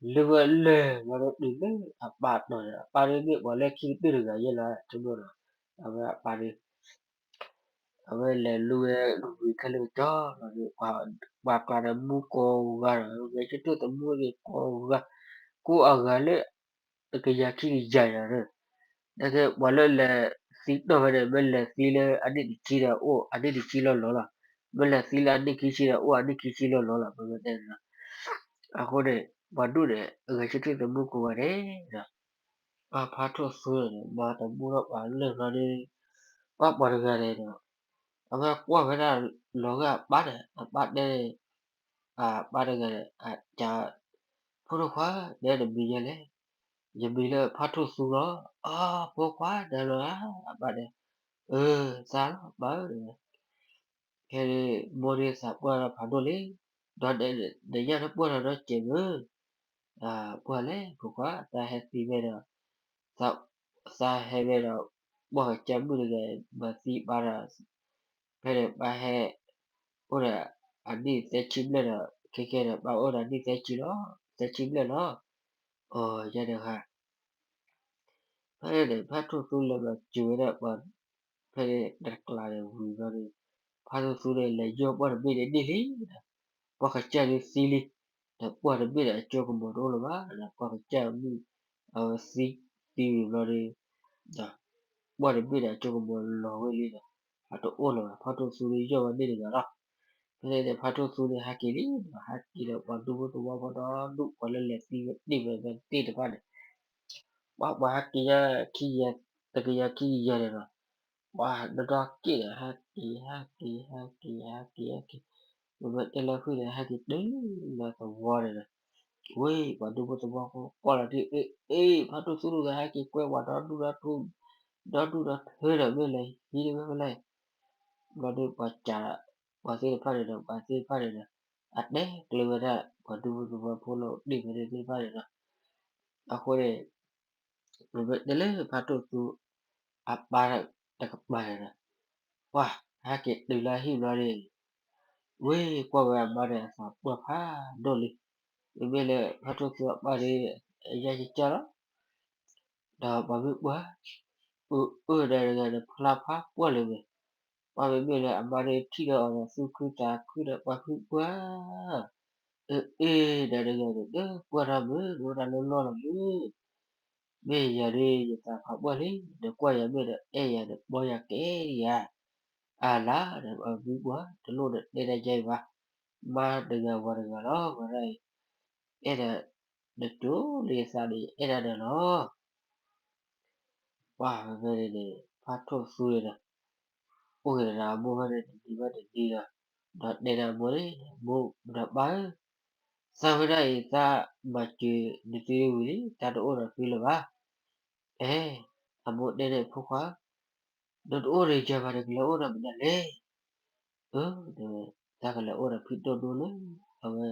ဘျီဒီးတုၤလၢအပၢ်တီၤန့ၣ် အပၢ်ဒ်မ့ၢ်ပှၤလၢခံကတၢၢ်တဂၤယဲလီၤ ဆိကမိၣ်ဒီး, အဝဲအပၢ်ဒီး, အဝဲလဲၤလူဝဲဝံၤခဲလၢာ်ကတီၢ်လီၤဒီး, ပှၤကျါန့ၣ်မူကိးဂၤဒီး ဂဲၤဆၢထၢၣ်သမူဂ့ၤကိးဂၤ, ကိးအဂၤလၢ တကယၤခံကယၤယၤဒီး, နာ်က့ပှၤလၢလဲၤသံတီၢ်ဖဲန့ၣ် မ့ၢ်လဲၤသံလၢအနံၣ်တဆံဒီးအိၣ်အနံၣ်တဆံလီၢ်လီၢ်လီၤ, မ့ၢ်လဲၤသံလၢအနံၣ်ခံဆံဒီးအိၣ်အနံၣ်ခံဆံလီၢ်လီၢ်လီၤ ပမ့ၢ်တဲန့ၣ်လီၤ. အဃိန့ၣ် ပှၤဒူၣ်န့ၣ် အဂဲၤဆၢထၢၣ်သမူကိးဂၤန့ၣ်ဒီး, ပှၤဖါထိၣ်သူန့ၣ်ဒီး မၤတမူထီၣ်ပှၤလၢာ်ဘျီဒီး, ပှၤပှၤတဂၤန့ၣ်ဒီး, အဝဲကွၢ်ဝဲဒၣ်လီၤဂာ်အပၢ်န့ၣ် အပၢ်တဲန့ၣ်, အပၢ်တဂၤန့ၣ် အက ဖိဒိၣ်ခွါ နမံၤယဲလဲၣ်, ယမံၤလၢဖါထိၣ်သူလီၤ. အဖိခွါ နၤလီၤဧါ, အပၢ်တဲ, အၢ သးလီၤ ပၢ်ဧၢ, ခဲန့ၣ်မိၢ်ဒ်သးပှၢ်ထီၣ်ဖးဒိၣ်လံ, ဒီးနညၣ်တပှၢ်ထီၣ်နီတစဲးမ့ၢ်, ပှၢ်လဲၣ် ဖိခွါ သးဟဲသံဝဲဒီး, သးဟဲဝဲဒီး, ပှၢ်ကစၢ်မုၣ်တဂၤ မၤသံပၢ်ဒီး, ဖဲန့ၣ်ပၢ်ဟဲ အိၣ်ဒီးအနံၣ်သၢဆံဘျဲၣ်ဒီး ခဲခဲန့ၣ် ပၢ်အိၣ်ဒီးနံၣ်သၢဆံလီၤ, သၢဆံဘျဲၣ်လီၤ. အိ ယဲဒၣ်ဃါ ဖဲန့ၣ်န့ၣ် ဖါထိၣ်သူလဲၤမၤစၢၤဝဲဒၣ်ပှၤ, ဖဲန့ၣ်တကျးန့ၣ်ဝံၤဘျီန့ၣ်, ဖါထိၣ်သူန့ၣ် လဲၤယီၢ်ပှၢ်တဘ့ၣ်န့ၣ်န့ၢ်လံ, ပှၢ်ကစၢ်ဒုးသံလံ, ဒီးပှၢ်တဘ့ၣ်န့ၣ် အစိကမီၤတအိၣ်လၢၤဘၣ်, ဒီးပှၢ်ကစၢ်မုၣ် အဝဲသံ, သံဝံၤဘျီန့ၣ်, ပှၢ်တဘ့ၣ်န့ၣ် အစိကမီၤလီၤဝဲလံဒီး, အတအိၣ်လၢၤဘၣ်, ဖါထိၣ်သူန့ၣ်ယီၢ်ဝဲန့ၢ်တဂၤလီၤ. ဖဲန့ၣ်န့ၣ် ဖါထိၣ်သူန့ၣ်ဟဲက့ၤလံဒီး ဟဲက့ၤဒီးပှၤဒူဖိသဝီဖိဒီဒူၣ် ပှၤလၢလဲၤသံဝဲတ့ၢ်ဝဲသ့ၣ်တဖၣ်န့ၣ်, ပှၤပှၤဟဲက့ၤယါခံကယၤ, တကယၤခံကယၤန့ၣ်ဒီး, ပှၤဒီဒီက့ၣ်န့ၣ် ဟဲက့ၤ ဟဲက့ၤ ဟဲက့ၤ ဟဲက့ၤ ဟဲက့ၤ, ပမ့ၢ်တဲလၢဃုာ်န့ၣ် ဟဲက့ၤတုၤလၢသဝီန့ၣ်ဒီး, ဝ့ၢ် ပှၤဒူဖိသဝီဖိကွၢ်လီၤတံၢ် အ့ အ့ ဖါထိၣ်သူတဂၤဟဲက့ၤကွဲပှၤဒီဒူၣ်ဒီထၢ, ဒီဒူၣ်ဒီထၢဒီးမ့ၢ်လဲၤဟံးန့ၢ်မ့ၢ်လဲၣ်, ဘျီဒုးပှၤစး, ပှၤသ့ၣ်တဖၣ်န့ၣ်ဒီး ပှၤသ့ၣ်တဖၣ်န့ၣ်ဒီး, အတဲကျၢၤဝဲဒၣ် ပှၤဒူဖိသဝီဖိလၢအိၣ်တ့ၢ်ဖဲန့ၣ်သ့ၣ်တဖၣ်န့ၣ်ဒီး, အဃိန့ၣ် ပမ့ၢ်တဲလၢဖါထိၣ်သူ အပၢ်တကပၤန့ၣ်ဒီး, ပှၤဟဲက့ၤတုၤလၢဟံၣ်ဘျီန့ၣ်, ဝ့ၢ်ကွၢ်ဝဲအမါန့ၣ် အသးပှၢ်ဖးဒိၣ်လံ, မ့မ့ၢ်လၢဖါထိၣ်သူအပၢ်န့ၣ် အယၢ်ကကၢ်လီၤ ဒီးပှၤမ့ၢ်ပှၢ်, အၢ အၢ ဒီးတဂၤန့ၣ် ဖျါဖးပှၢ်လၢၤမ့ၢ်, ပှၤမ့မ့ၢ်လၢအမါန့ၣ်ထံၣ်ဒီးအီၤဒီးသူၣ်ခုသးခုဒီးပှၤမ့ၢ်ပှၢ်, အၢ အ့ ဒီးတဂၤန့ၣ် နပှၢ်တၢ်မုာ် နအိၣ်တၢ်လၢလီၢ်လီၤမုာ်, မ့ၢ်ယၤဒ်ယသးဖးပှၢ်လံ နကွၢ်ယၤမ့ၢ်ဒီးအဲၣ်ယၤဒီးပီၢ်ယၤကဲယၤ, အလါဒီးပှၤမ့ၢ်ပှၢ် တလိၣ်ဒီးတဲတၢ်ယါအံၤဘၣ်, မါတဂၤဝၤတဂၤလီၤ ဝဲဒၣ်အံၤ, အဲၣ်ဒိး, နကၠိလံယသးန့ၣ် ယအဲၣ်ဒိးဒီးလီၤ ပှၤဖဲဖဲန့ၣ်န့ၣ် ဖါထိၣ်သူန့ၣ်ဒီး, အိၣ်က့ၤဒီးအမိၢ်ဖဲန့ၣ်တနံၤဘၣ်တနံၤဒီး, ဒီးတဲဒၣ်အမိၢ်န့ၣ်, မိၢ်ဒီးပၢ်ဧၢ, သးဝဲဒၣ်အံၤ သးမၤစၢၤနသုဝံၤလံ သးတအိၣ်ဒီးသုလၢၤဘၣ်. အဲ, အမိၢ်တဲန့ၣ် ဖိခွါဧၢ, နတအိၣ်ဒီးယၤဘၣ် နကလဲၤအိၣ်ဒီးမနုၤလဲၣ်. အၢ, သးကလဲၤအိၣ်ဒီးဖံတိၢ်ဒိၣ်လၢ အဝဲ,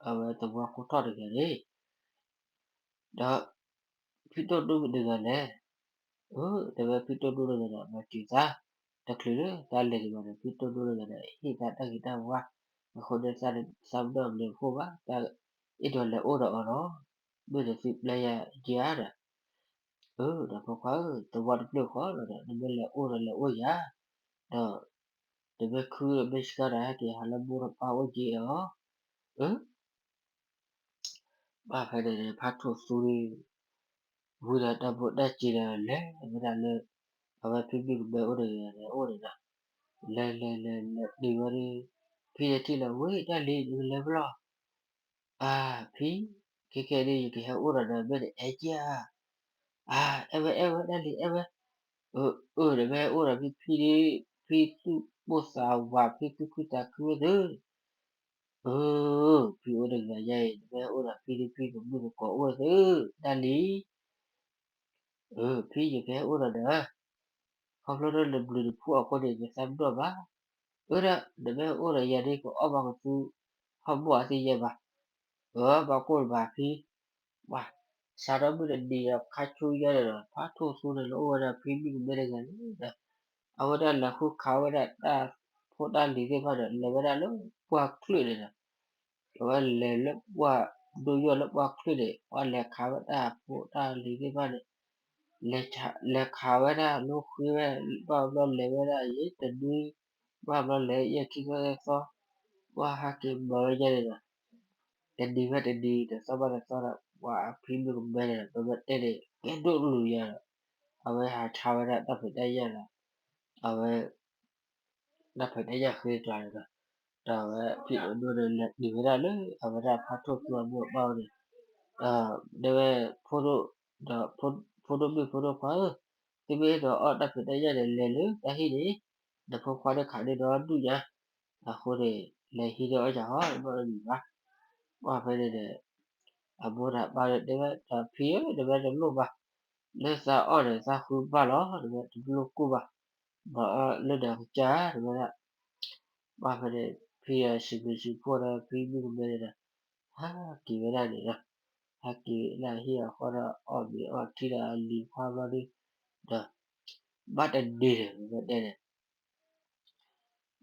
အဝဲသဝီခိၣ်ထီၣ်တဂၤန့ၣ် ဒီး ဖံတိၢ်ဒိၣ်မနုၤတဂၤလဲၣ်. အၢ, တဲဝဲဖံတိၢ်ဒိၣ်တဂၤန့ၣ် မၤစၢၤသး, တချုးလၢသးလဲၤဒံးဘၣ်န့ၣ် ဖံတိၢ်ဒိၣ်တဂၤန့ၣ် ဟ့ၣ်သးတၢ်ဂ့ၤတၢ်ဝါ, အဃိန့ၣ်သးမၤတဘၣ်လဲၤအဃိဘၣ်, သးအဲၣ်ဒိးလဲၤအိၣ်ဒီးအီၤလီၤ. မ့ၢ်ဒီးသုပျဲယၤဧါဒီး, အၢ ဒီးဖိခွါဧၢ, သဝီတဖျၢၣ်ဃီလီၤဒီး နမ့ၢ်လဲၤအိၣ်ဒီးလဲၤအိၣ်ယၤ, ဒီး တမ့ၢ်ခုၣ်တမ့ၢ်ဆှါဒီး ဟဲက့ၤဟးလၢမိၢ်ဒီးပၢ်အိၣ်က့ၤအီၤ, အၢ ဘၣ်ဖဲန့ၣ်န့ၣ် ဖါထိၣ်သူန့ၣ် ဝံၤဒီးတၢ်ဖိတၢ်စ့ဒီး လဲၤဝဲဒၣ်လၢ အဝဲဖံမုၣ်ကမဲအိၣ်တဂၤန့ၣ် အိၣ်န့ၣ်ဒီး လဲၤလဲၤလဲၤလဲၤတုၤဝဲဒီး ဖံန့ၣ်ထံၣ်လီၤ ဝဲတၢ်လံၤ နကလဲၤဖဲလဲၣ်, အၢ ဖံ, ခဲခဲန့ၣ် ယကဟဲအိၣ်ဒီးနၤ မ့ၢ်နအဲၣ်က့ၤဧါ, အၢ အဲၣ်ဝဲအဲၣ်ဝဲ တၢ်လံၤအဲၣ်ဝဲ, အၢ အၢ နမ့ၢ်ဟဲအိၣ်ဒီးဖံဖံန့ၣ် ဖံသူၣ်ပိၢ်သးဝး ဖံသူၣ်ခုသးခုဝဲသ့ၣ် အၢ ဖံအိၣ်တဂၤညါအံၤ နမ့ၢ်အိၣ်ဒီးဖံန့ၣ် ဖံကမုာ်ကကိးအိၣ်သ့ၣ် တၢ်လံၤ, အၢ ဖံယကဟဲအိၣ်ဒီးနၤ, ခီဖျိလၢနဘျုးနဖှိၣ်အဃိန့ၣ် ယသးပ့ၤနီၣ်ဘၣ်, အၢ ဒီးနမ့ၢ်အိၣ်ဒီးယၤန့ၣ် ကအီၣ်ဘၣ်ကသူ ဟီၣ်ဘီၣ်အသ့ၣ်ညါဘၣ်, အၢ ဘၣ်ကိၢ်တဘၣ်ဖံ ပှၤ စးထီၣ်မုၢ်တနံၤဒီး ခါဆူညါန့ၣ်ဒီး ဖါထိၣ်သူန့ၣ် လၢအိၣ်ဝဲဒၣ်ဖံမုၣ်ကမဲတဂၤန့ၣ်ဒီး အဝဲဒၣ်လဲၤဃုခးဝဲဒၣ်တၢ်ဖိတၢ်လံၤသ့ၣ်တဖၣ်ဒီး လဲၤဝဲဒၣ်လၢပှၢ်ချၢၣ်န့ၣ်ဒီး အဝဲလဲၤလၢပှၢ်ဒိၣ်ယီၢ်လၢပှၢ်ချၢၣ်န့ၣ် ပှၤလဲၤခးဝဲတၢ်ဖိတၢ်လံၤသ့ၣ်တဖၣ်န့ၣ် လဲၤခးဝဲဒၣ် လိဃ့ဝဲ ဘၣ်ဘျီလဲၤဝဲဒၣ်ယဲၢ်တနွံ ဘၣ်ဘျီလဲၤယဲၢ်ခံသီသၢသီ ပှၤဟဲက့ၤမၤဝဲယဲၢ်န့ၣ်ဒီး တနံၤဘၣ်တနံၤ တသီဘၣ်တသီဒီး ပှၤအဖံမုၣ်ကမဲန့ၣ်ဒီး ပမ့ၢ်တဲန့ၣ် ကဲဒိၣ်လူၤယၤဒီး အဝဲဟးဆါဝဲဒၣ်တၢ်ဖံးတၢ်ညၣ်ဒီး အဝဲ တၢ်ဖံးတၢ်ညၣ်ဃ့ကျါန့ၣ်ဒီး ဒီးအဝဲဖံအဒိန့ၣ် လဲၤတုၤဝဲဒၣ်လၢအဝဲဒၣ်ဖါထိၣ်သူအမိၢ်အပၢ်အိၣ်န့ၣ် ဒီးတဲဝဲ ဖိဒိၣ် ဒီး ဖိဒိၣ်မုၣ်ဖိဒိၣ်ခွါဧၢ, သုမ့ၢ်အဲၣ်ဒိးအီၣ်တၢ်ဖံးတၢ်ညၣ်န့ၣ် လဲၤလၢတၢ်ဟံၣ်န့ၣ် နဖိခွါန့ၣ်ခးန့ၢ်ဒီဒူၣ်ညါ, အဃိန့ၣ် လဲၤဟံးန့ၢ်အီၣ်ယၤဟီ တဘၣ်အီၣ်မံၤဘၣ်. ပှၢ်ဖဲန့ၣ်န့ၣ် အမိၢ်ဒီးအပၢ်န့ၣ်တဲဝဲ ဒီးဖံဧၢ နမ့ၢ်တလိၣ်ဘၣ်, လၢသးအီၣ်န့ၣ် သးဃုဘၣ်လီၤ တမ့ၢ်တလိၣ်ကိၢ်ဘၣ်, မၤအီၣ်လၢနကစၢ် တမ့ၢ်ဒၣ် ပှၢ်ဖဲန့ၣ် ဖံအစံးဘျုးစံးဖှိၣ်ဒီး ဖံမုၣ်ကမဲန့ၣ်ဒီး ဟးက့ၤဝဲဒၣ်န့ၣ်ဒီး ဟဲက့ၤလၢအဟံၣ်အဃီဒီး အီၣ်မ့ၤအီထံဒီးအလံၤခွါဘျီဒီး ဒီး ဘၣ်တနံၤန့ၣ် ပမ့ၢ်တဲန့ၣ်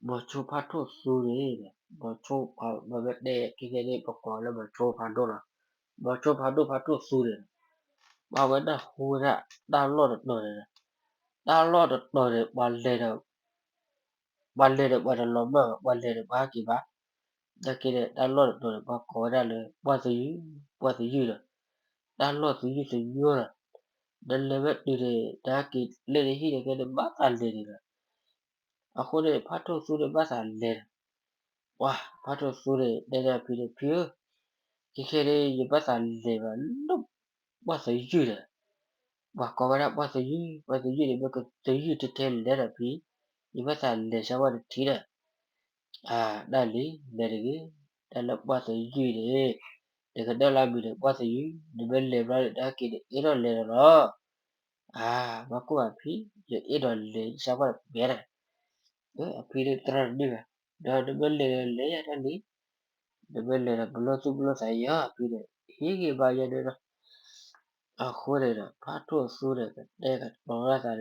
မီၤဆိဖါထိၣ်သူန့ၣ် မီၤဆိ ပမ့ၢ်တဲခဲကဲန့ၣ် ပကိးလၢမီၤဆိဖးဒိၣ်လီၤ. မီၤဆိဖးဒိၣ်ဖါထိၣ်သူန့ၣ် ပှၤဝဲနၢ်ဟူဝဲဒၣ်တၢ်လီၢ်တတီၤန့ၣ်ဒီး တၢ်လီၢ်တတီၤန့ၣ် ပှၤလဲၤဒီး ပှၤလဲၤဒီးပှၤတလီၤမၢ်ဘၣ် ပှၤလဲၤဒီးပှၤဟဲက့ၤဘၣ်. နာ်က့န့ၣ် တၢ်လီၢ်တတီၤန့ၣ် ပှၤကိးဝဲဒၣ်လၢ ပှၢ်သယုၢ် ပှၢ်သယုၢ်ဒီး တၢ်လီၢ်သယုၢ်သညိဒီး နလဲၤဝဲတုၤန့ၣ် နဟဲက့ၤလၢနဟံၣ်န့ၣ် ကဲနဘၣ်သးလဲၤန့ၣ်ဒီး အဃိန့ၣ် ဖါထိၣ်သူန့ၣ်ဘၣ်သးလဲၤဒီး ပှၤဖါထိၣ်သူန့ၣ် တဲဒၣ်ဖံန့ၣ် ဖံဧၢ, ခဲခဲန့ၣ် ယဘၣ်သးလဲၤဘၣ်လၢ ပှၢ်သယုၢ်ဒီး ပှၤကိးဝဲဒၣ်ပှၢ်သယုၢ် ပှၢ်သယုၢ်န့ၣ် မ့ၢ်ကသယုၢ်ထဲထဲလဲၣ်ဒီးဖံ, ယဘၣ်သးလဲၤဆါပှၢ်တထံၣ်ဒီး အၢ ဒၣ်လံ လဲၤတဂ့ၤ, တၢ်လၢပှၢ်သယုၢ်န့ၣ် နကဒၢလၢမံၤန့ၣ် ပှၢ်သယုၢ် နမ့ၢ်လဲၤဘျီန့ၣ် နဟဲက့ၤန့ၣ် အဲၣ်ဒိးလဲၤဒီးလီၤ. အၢ ဘၣ်ကိၢ်ဘၣ်ဖံ, ယအဲၣ်ဒိးလဲၤဆါပှၢ်တမဲ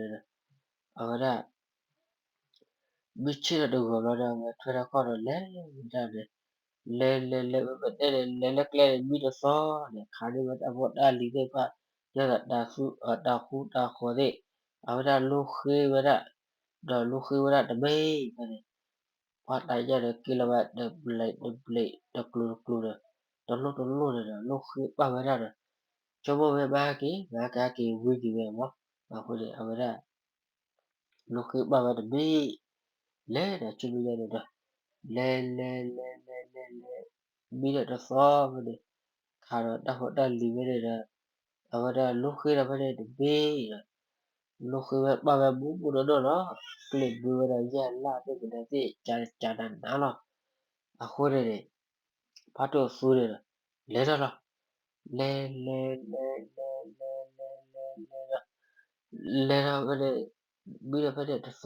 ဒီး, အဖံန့ၣ်သရၣ်တန့ၢ်ဘၣ်, ဒီးနမ့ၢ်လဲၤဒီးလဲၤယၤတၢ်လံ, နမ့ၢ်လဲၤဒီးပလီၢ်သူၣ်ပလီၢ်သးယၤ အဖံန့ၣ် ဟံးဂ့ၤဘါယၤန့ၣ်ဒီး, အဃိန့ၣ်ဒီး ဖါထိၣ်သူန့ၣ် ကတဲကတီၤဒၣ်သးန့ၣ်ဒီး, အဝဲဒၣ် မုၢ်ဆ့ၣ်ထီၣ်တဂီၤဘျီဒီး အဝဲထွဲထီၣ်ခီၣ်ဒီးလဲၤဝဲဒၣ်န့ၣ်, လဲၤလဲၤလဲၤဝဲပတဲန့ၣ် လဲၤလၢကျဲန့ၣ် မံတသီန့ၣ် ခးန့ၢ်ဝဲတၢ်ဖိတၢ်လံၤသ့ၣ်တဖၣ်, ဒ်သိးတၢ်ဃူတၢ်ဃီၤသ့ၣ်, အဝဲဒၣ်လိဃ့ဝဲဒၣ်, ဒီးလိဃ့ဝဲဒၣ်တဘ့ၣ်န့ၣ်, ပှၤတၢ်ညၣ်ဒီးက့ၤလီၤဝဲတဘျဲးတဘျဲး တကျိၤတကျိၤဒီး တလိၣ်တလိၣ်န့ၣ်ဒီး လိဃ့ဘၣ်ဝဲဒၣ်ဒီး ဆိကမိၣ်ဝဲမ့ၢ်ဟဲက့ၤ မ့ၢ်ဟဲက့ၤဝံၤက့ၤဝဲမး, အဃိန့ၣ် အဝဲဒၣ် လိဃ့ဘၣ်ဝဲတဘ့ၣ်, လဲၤဒီးဆူမဲာ်ညါန့ၣ်ဒီး လဲၤလဲၤလဲၤလဲၤလဲၤလဲၤ မံဒီးတသီဖဲန့ၣ်, ခးဒီးတၢ်ဖိတၢ်လံၤဖဲန့ၣ်ဒီး အဝဲဒၣ်လိဃ့ဒီးဖဲန့ၣ်တဘ့ၣ်ဒီး လိဃ့ဝဲဘၣ်ဝဲမူးမူးနီၢ်နီၢ်လီၤ, ကျဲၣ်ဘၢဝဲဒၣ်ယဲၢ်လၢ်သ့ၣ်ကဒါသ့ၣ် ကၢကၢနးနးလီၤ. အဃိန့ၣ်န့ၣ် ဖါထိၣ်သူန့ၣ်ဒီး လဲၤထီၣ်လီၤ. လဲၤလဲၤလဲၤလဲၤလဲၤလဲၤလဲၤလဲၤဒီး လဲၤထီၣ်ဖဲန့ၣ် မံဒီးဖဲန့ၣ်တသီ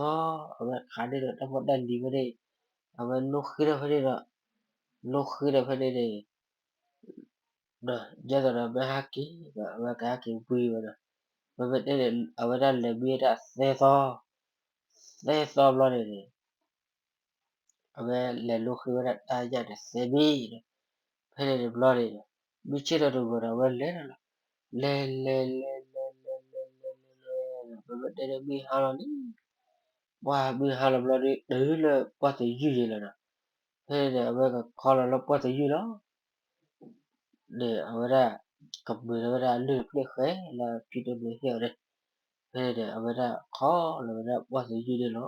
အဝဲခးန့ၢ်ဒီးတၢ်ဖိတၢ်လံၤဖဲန့ၣ်, အဝဲလိဃ့ထီၣ်ဖဲန့ၣ်ဒီး လိဃ့ဒီးဖဲန့ၣ်န့ၣ် ဒီး ဒ်သိးဒီးမ့ၢ်ဟဲက့ၤဒီး အဝဲကဟဲက့ၤဝံၤဝဲဒီး ပမ့ၢ်တဲန့ၣ် အဝဲဒၣ်လဲၤမံဝဲဒၣ်သၢသီ, သၢသီဘျီန့ၣ်န့ၣ် အဝဲလဲၤလိဃ့ဝဲဒၣ်တၢ်ညၣ်န့ၣ်သၢဘ့ၣ်ဒီး ဖဲန့ၣ်တဘျီန့ၣ်ဒီး မုၢ်ဆ့ၣ်ထီၣ်တဂီၤဒီး အဝဲလဲၤထီၣ်လီၤ. လဲၤလဲၤလဲၤလဲၤလဲၤလဲၤလဲၤလဲၤလဲၤဒီး ပမ့ၢ်တဲန့ၣ်မုၢ်ဟါလီၤလံ. ပှၢ်မုၢ်ဟါလီၤဘျီဒီး တုၤလၢပှၢ်သယုၢ်ယဲလီၤဒီး, ဖဲန့ၣ်န့ၣ် အဝဲကခီလီၤလၢပှၢ်သယုၢ်လီၤ. န့ၣ် အဝဲဒၣ် ကမုာ်လီၤဝဲဒၣ်အလုၢ်တဖျၢၣ်ဃဲလၢဖံတမုာ်ဟ့ၣ်အီၤန့ၣ်, ဖဲန့ၣ်န့ၣ် အဝဲဒၣ်ခီလီၤဝဲဒၣ်ပှၢ်သယုၢ်န့ၣ်လီ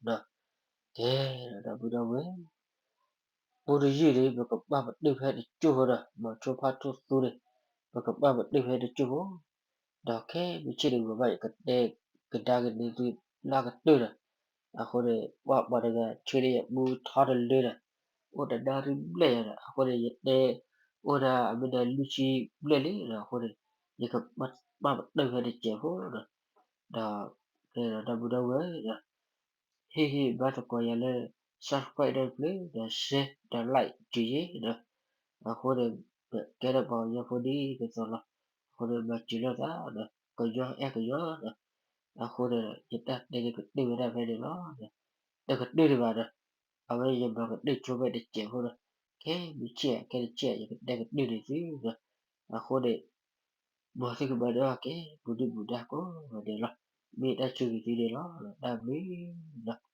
ၤ. ကဲဒီး ဒီပုၢ်ဒီဝဲၢ် ပူတယုၢ်န့ၣ် ပကပာ်ပတုာ်ဖဲတစိၢ်ဖိဒီး မီၤထိဖးထိသူန့ၣ် ပကပာ်ပတုာ်ဖဲတစိၢ်ဖိ, ဒီးခဲမုၢ်ဆ့ၣ်တဂီၤဘၣ် ယကတဲကဒါက့ၤန့ၢ်သုလၢကတၢၢ်ဒီး, အဃိန့ၣ် ပှၤပှၤတဂၤဆှၢန့ၢ်ယပူထီတလၢဒီး အိၣ်တနၣ်ရံၣ်ဘျဲၣ်ယၤဒီး အဃိန့ၣ် ယတဲအိၣ်ဒၣ်အမ့ၢ်ဒၣ်လွံၢ်ဆံဘျဲၣ်လံဒီး အဃိန့ၣ် ယကပာ်ပတုာ်ဖဲတစဲးဖိဒီး, ဒီး ကဲဒီး ဒီပုၢ်ဒီဝဲၢ်ဒီး ဟ့ၣ်ဂံၢ်ဘါသကိးယၤလၢ subscribe ဒီတဖျၢၣ်ဒီး share ဒီး like စၢၤယဲဒီး, အဃိန့ၣ် ကဲထီၣ်ပှၤကညီဖိဒ်သိးသိးလီၤ. အဃိန့ၣ် မၤစၢၤလိာ်သးဒီး ကညီအဲၣ်ကညီဒီး, အဃိန့ၣ် ယတၢ်တဲန့ၣ်ကတၢၢ်ဝဲဒၣ်ဖဲန့ၣ်လီၤ. တကတၢၢ်ဒံးဘၣ်ဒီး အဝဲယမၤကတၢၢ်ဆိဖဲတစဲးဖိဒီး ခဲမုၢ်ဆ့ၣ် ခဲတစဲး ယကတဲကတၢၢ်န့ၢ်သုဒီး, အဃိန့ၣ် မ်သုကမၤန့ၢ်အီၣ်က့ၤ ပူၤဒုၣ်ပူၤဒါကိးဂၤဒဲးလီၤ. မ့ၢ်တၢ်ဆိၣ်ဂ့ၤသုန့ၣ်လီၤ. တၢ်ဘျုးလီၤ.